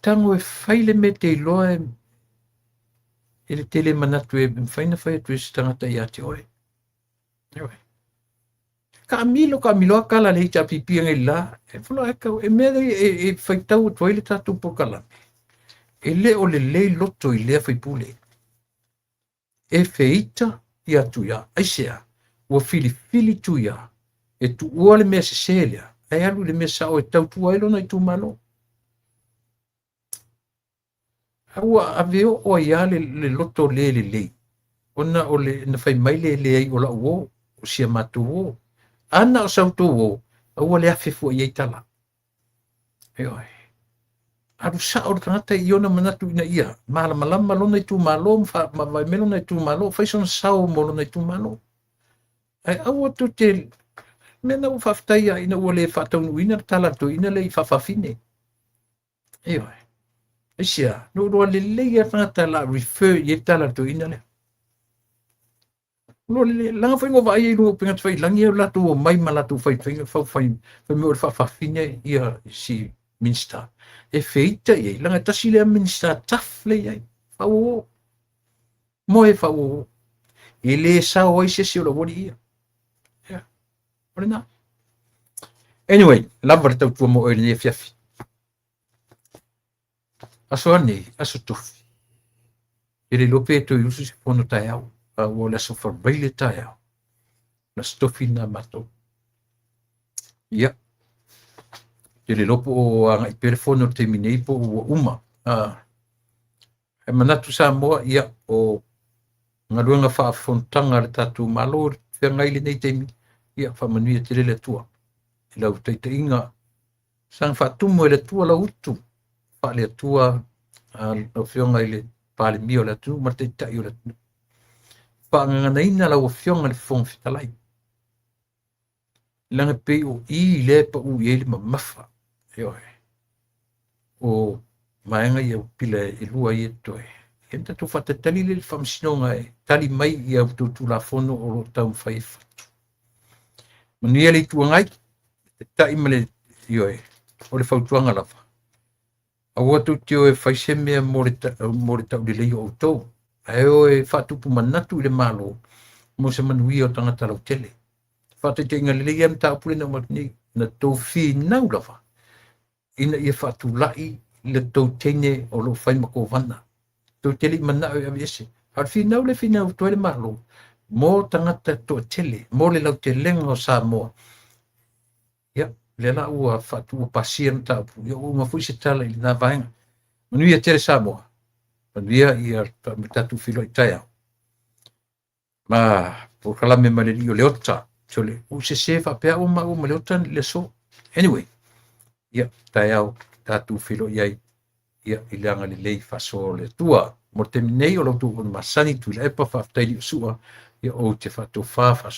Tago e fai le mea e te iloa e, e le tele manatu e mafai ona fai atu e se tagata ia te oe. Ioe. Kaamilo, kaamilo a kala le HRPP ngai la, e folo e kau, e mea nei e faitau atu ai le tatou polokalame. E le o lelei loto i lea faipule. E feita ia Tuia. Aisea? Ua filifili Tuia e tuua le mea sesē lea, ae alu i le mea sao e tautua ai lona itumalo. A ua ave oo ai lava le loto le lelei, ona o le na fai mai le leai o lau uō, o si a matou uō. A na o sa outou uō, aua le afe fua i ai tala. Ioe. Alu sao le tagata i ona manatu ina ia malamalama lona itumalo ma vaai mai lona itumalo, fai sona sao mo lona itumalo. Ae aua tou te mea na ua faafetai lava ina ua le faataunuuina le tala a le toeaina lea i faafafine. Ioe. Aisea, na ou iloa lelei lava le tagata o le a refer i ai le tala a le toeaina lea. Leaga foi na ou vaai ai i luga o upega tafailagi o latou omai ma latou faifaiga fai fai mea o le faafafine ia si Minista e feita i ai leaga e tasi lea Minista tough lea i ai faaauau moe faaauau e le sao ai se isi o le aualii ia. Yeah. O lena. Anyway, lava le tautua mo oe i lenei afiafi. Aso anei, aso tofi. E le iloa pe toe usu se fono taeao, a ua o le aso faraile taeao. O le Aso Tofi lena a matou. Ia, ou te le iloa po o agai pea le fono i le taimi nei po o ua uma. Ae manatu Samoa, ia, o galuega faafonotaga a le tatou Malo i feagai i lenei taimi, ia faamanuia tele le Atua i lau taitaiga. Saga faatumu e le Atua lau utu faale-Atua lau Afioga i le Palemia o le atunuu ma le Taitai o le atunuu. Faagaganaina lau Afioga i le Fofoga Fetalai, leaga e pei o i lea e pau i ai le mamafa. Ioe, o vaega ia o pila e lua ia e totoe. Ia ona tatou faatalitali lea i le faamasinoga e tali mai ia outou Tulafono o lo o taumafai e fatu. Manuia le Itu Agai, Taitai ma le Ioe, o le fautuaga lava, aua tou te o e fai se mea mo le taulelei o outou, ae o e faatupu manatu i le Malo mo se manuia o tagata lautele. Faataitaiga lelei lava le mataupu lea na uma atu nei, na tou finau lava ina ia faatulai le tou teine o lo o fai ma kovana. Tou te le i manao e aveese. A o le finau lea e finau atu ai le Malo mo tagata toatele, mo le lautelega o Samoa. Ia, lea la ua faatu, ua pasia le mataupu, ia ua uma foi se tala i lena vaega. Manuia tele Samoa, manuia ia tatou feiloai taeao. Ma polokalame ma le alii o Leota. Sole, ua ou sese faapea au maua ma Leota i le aso. Anyway, ia, taeao tatou feiloai ai ia i le agalelei faasoa o le Atua. Mo le taimi nei o la outou auauna masani Tuilaepa, faafetai Liusua, ia ou te faatofa faasoifua.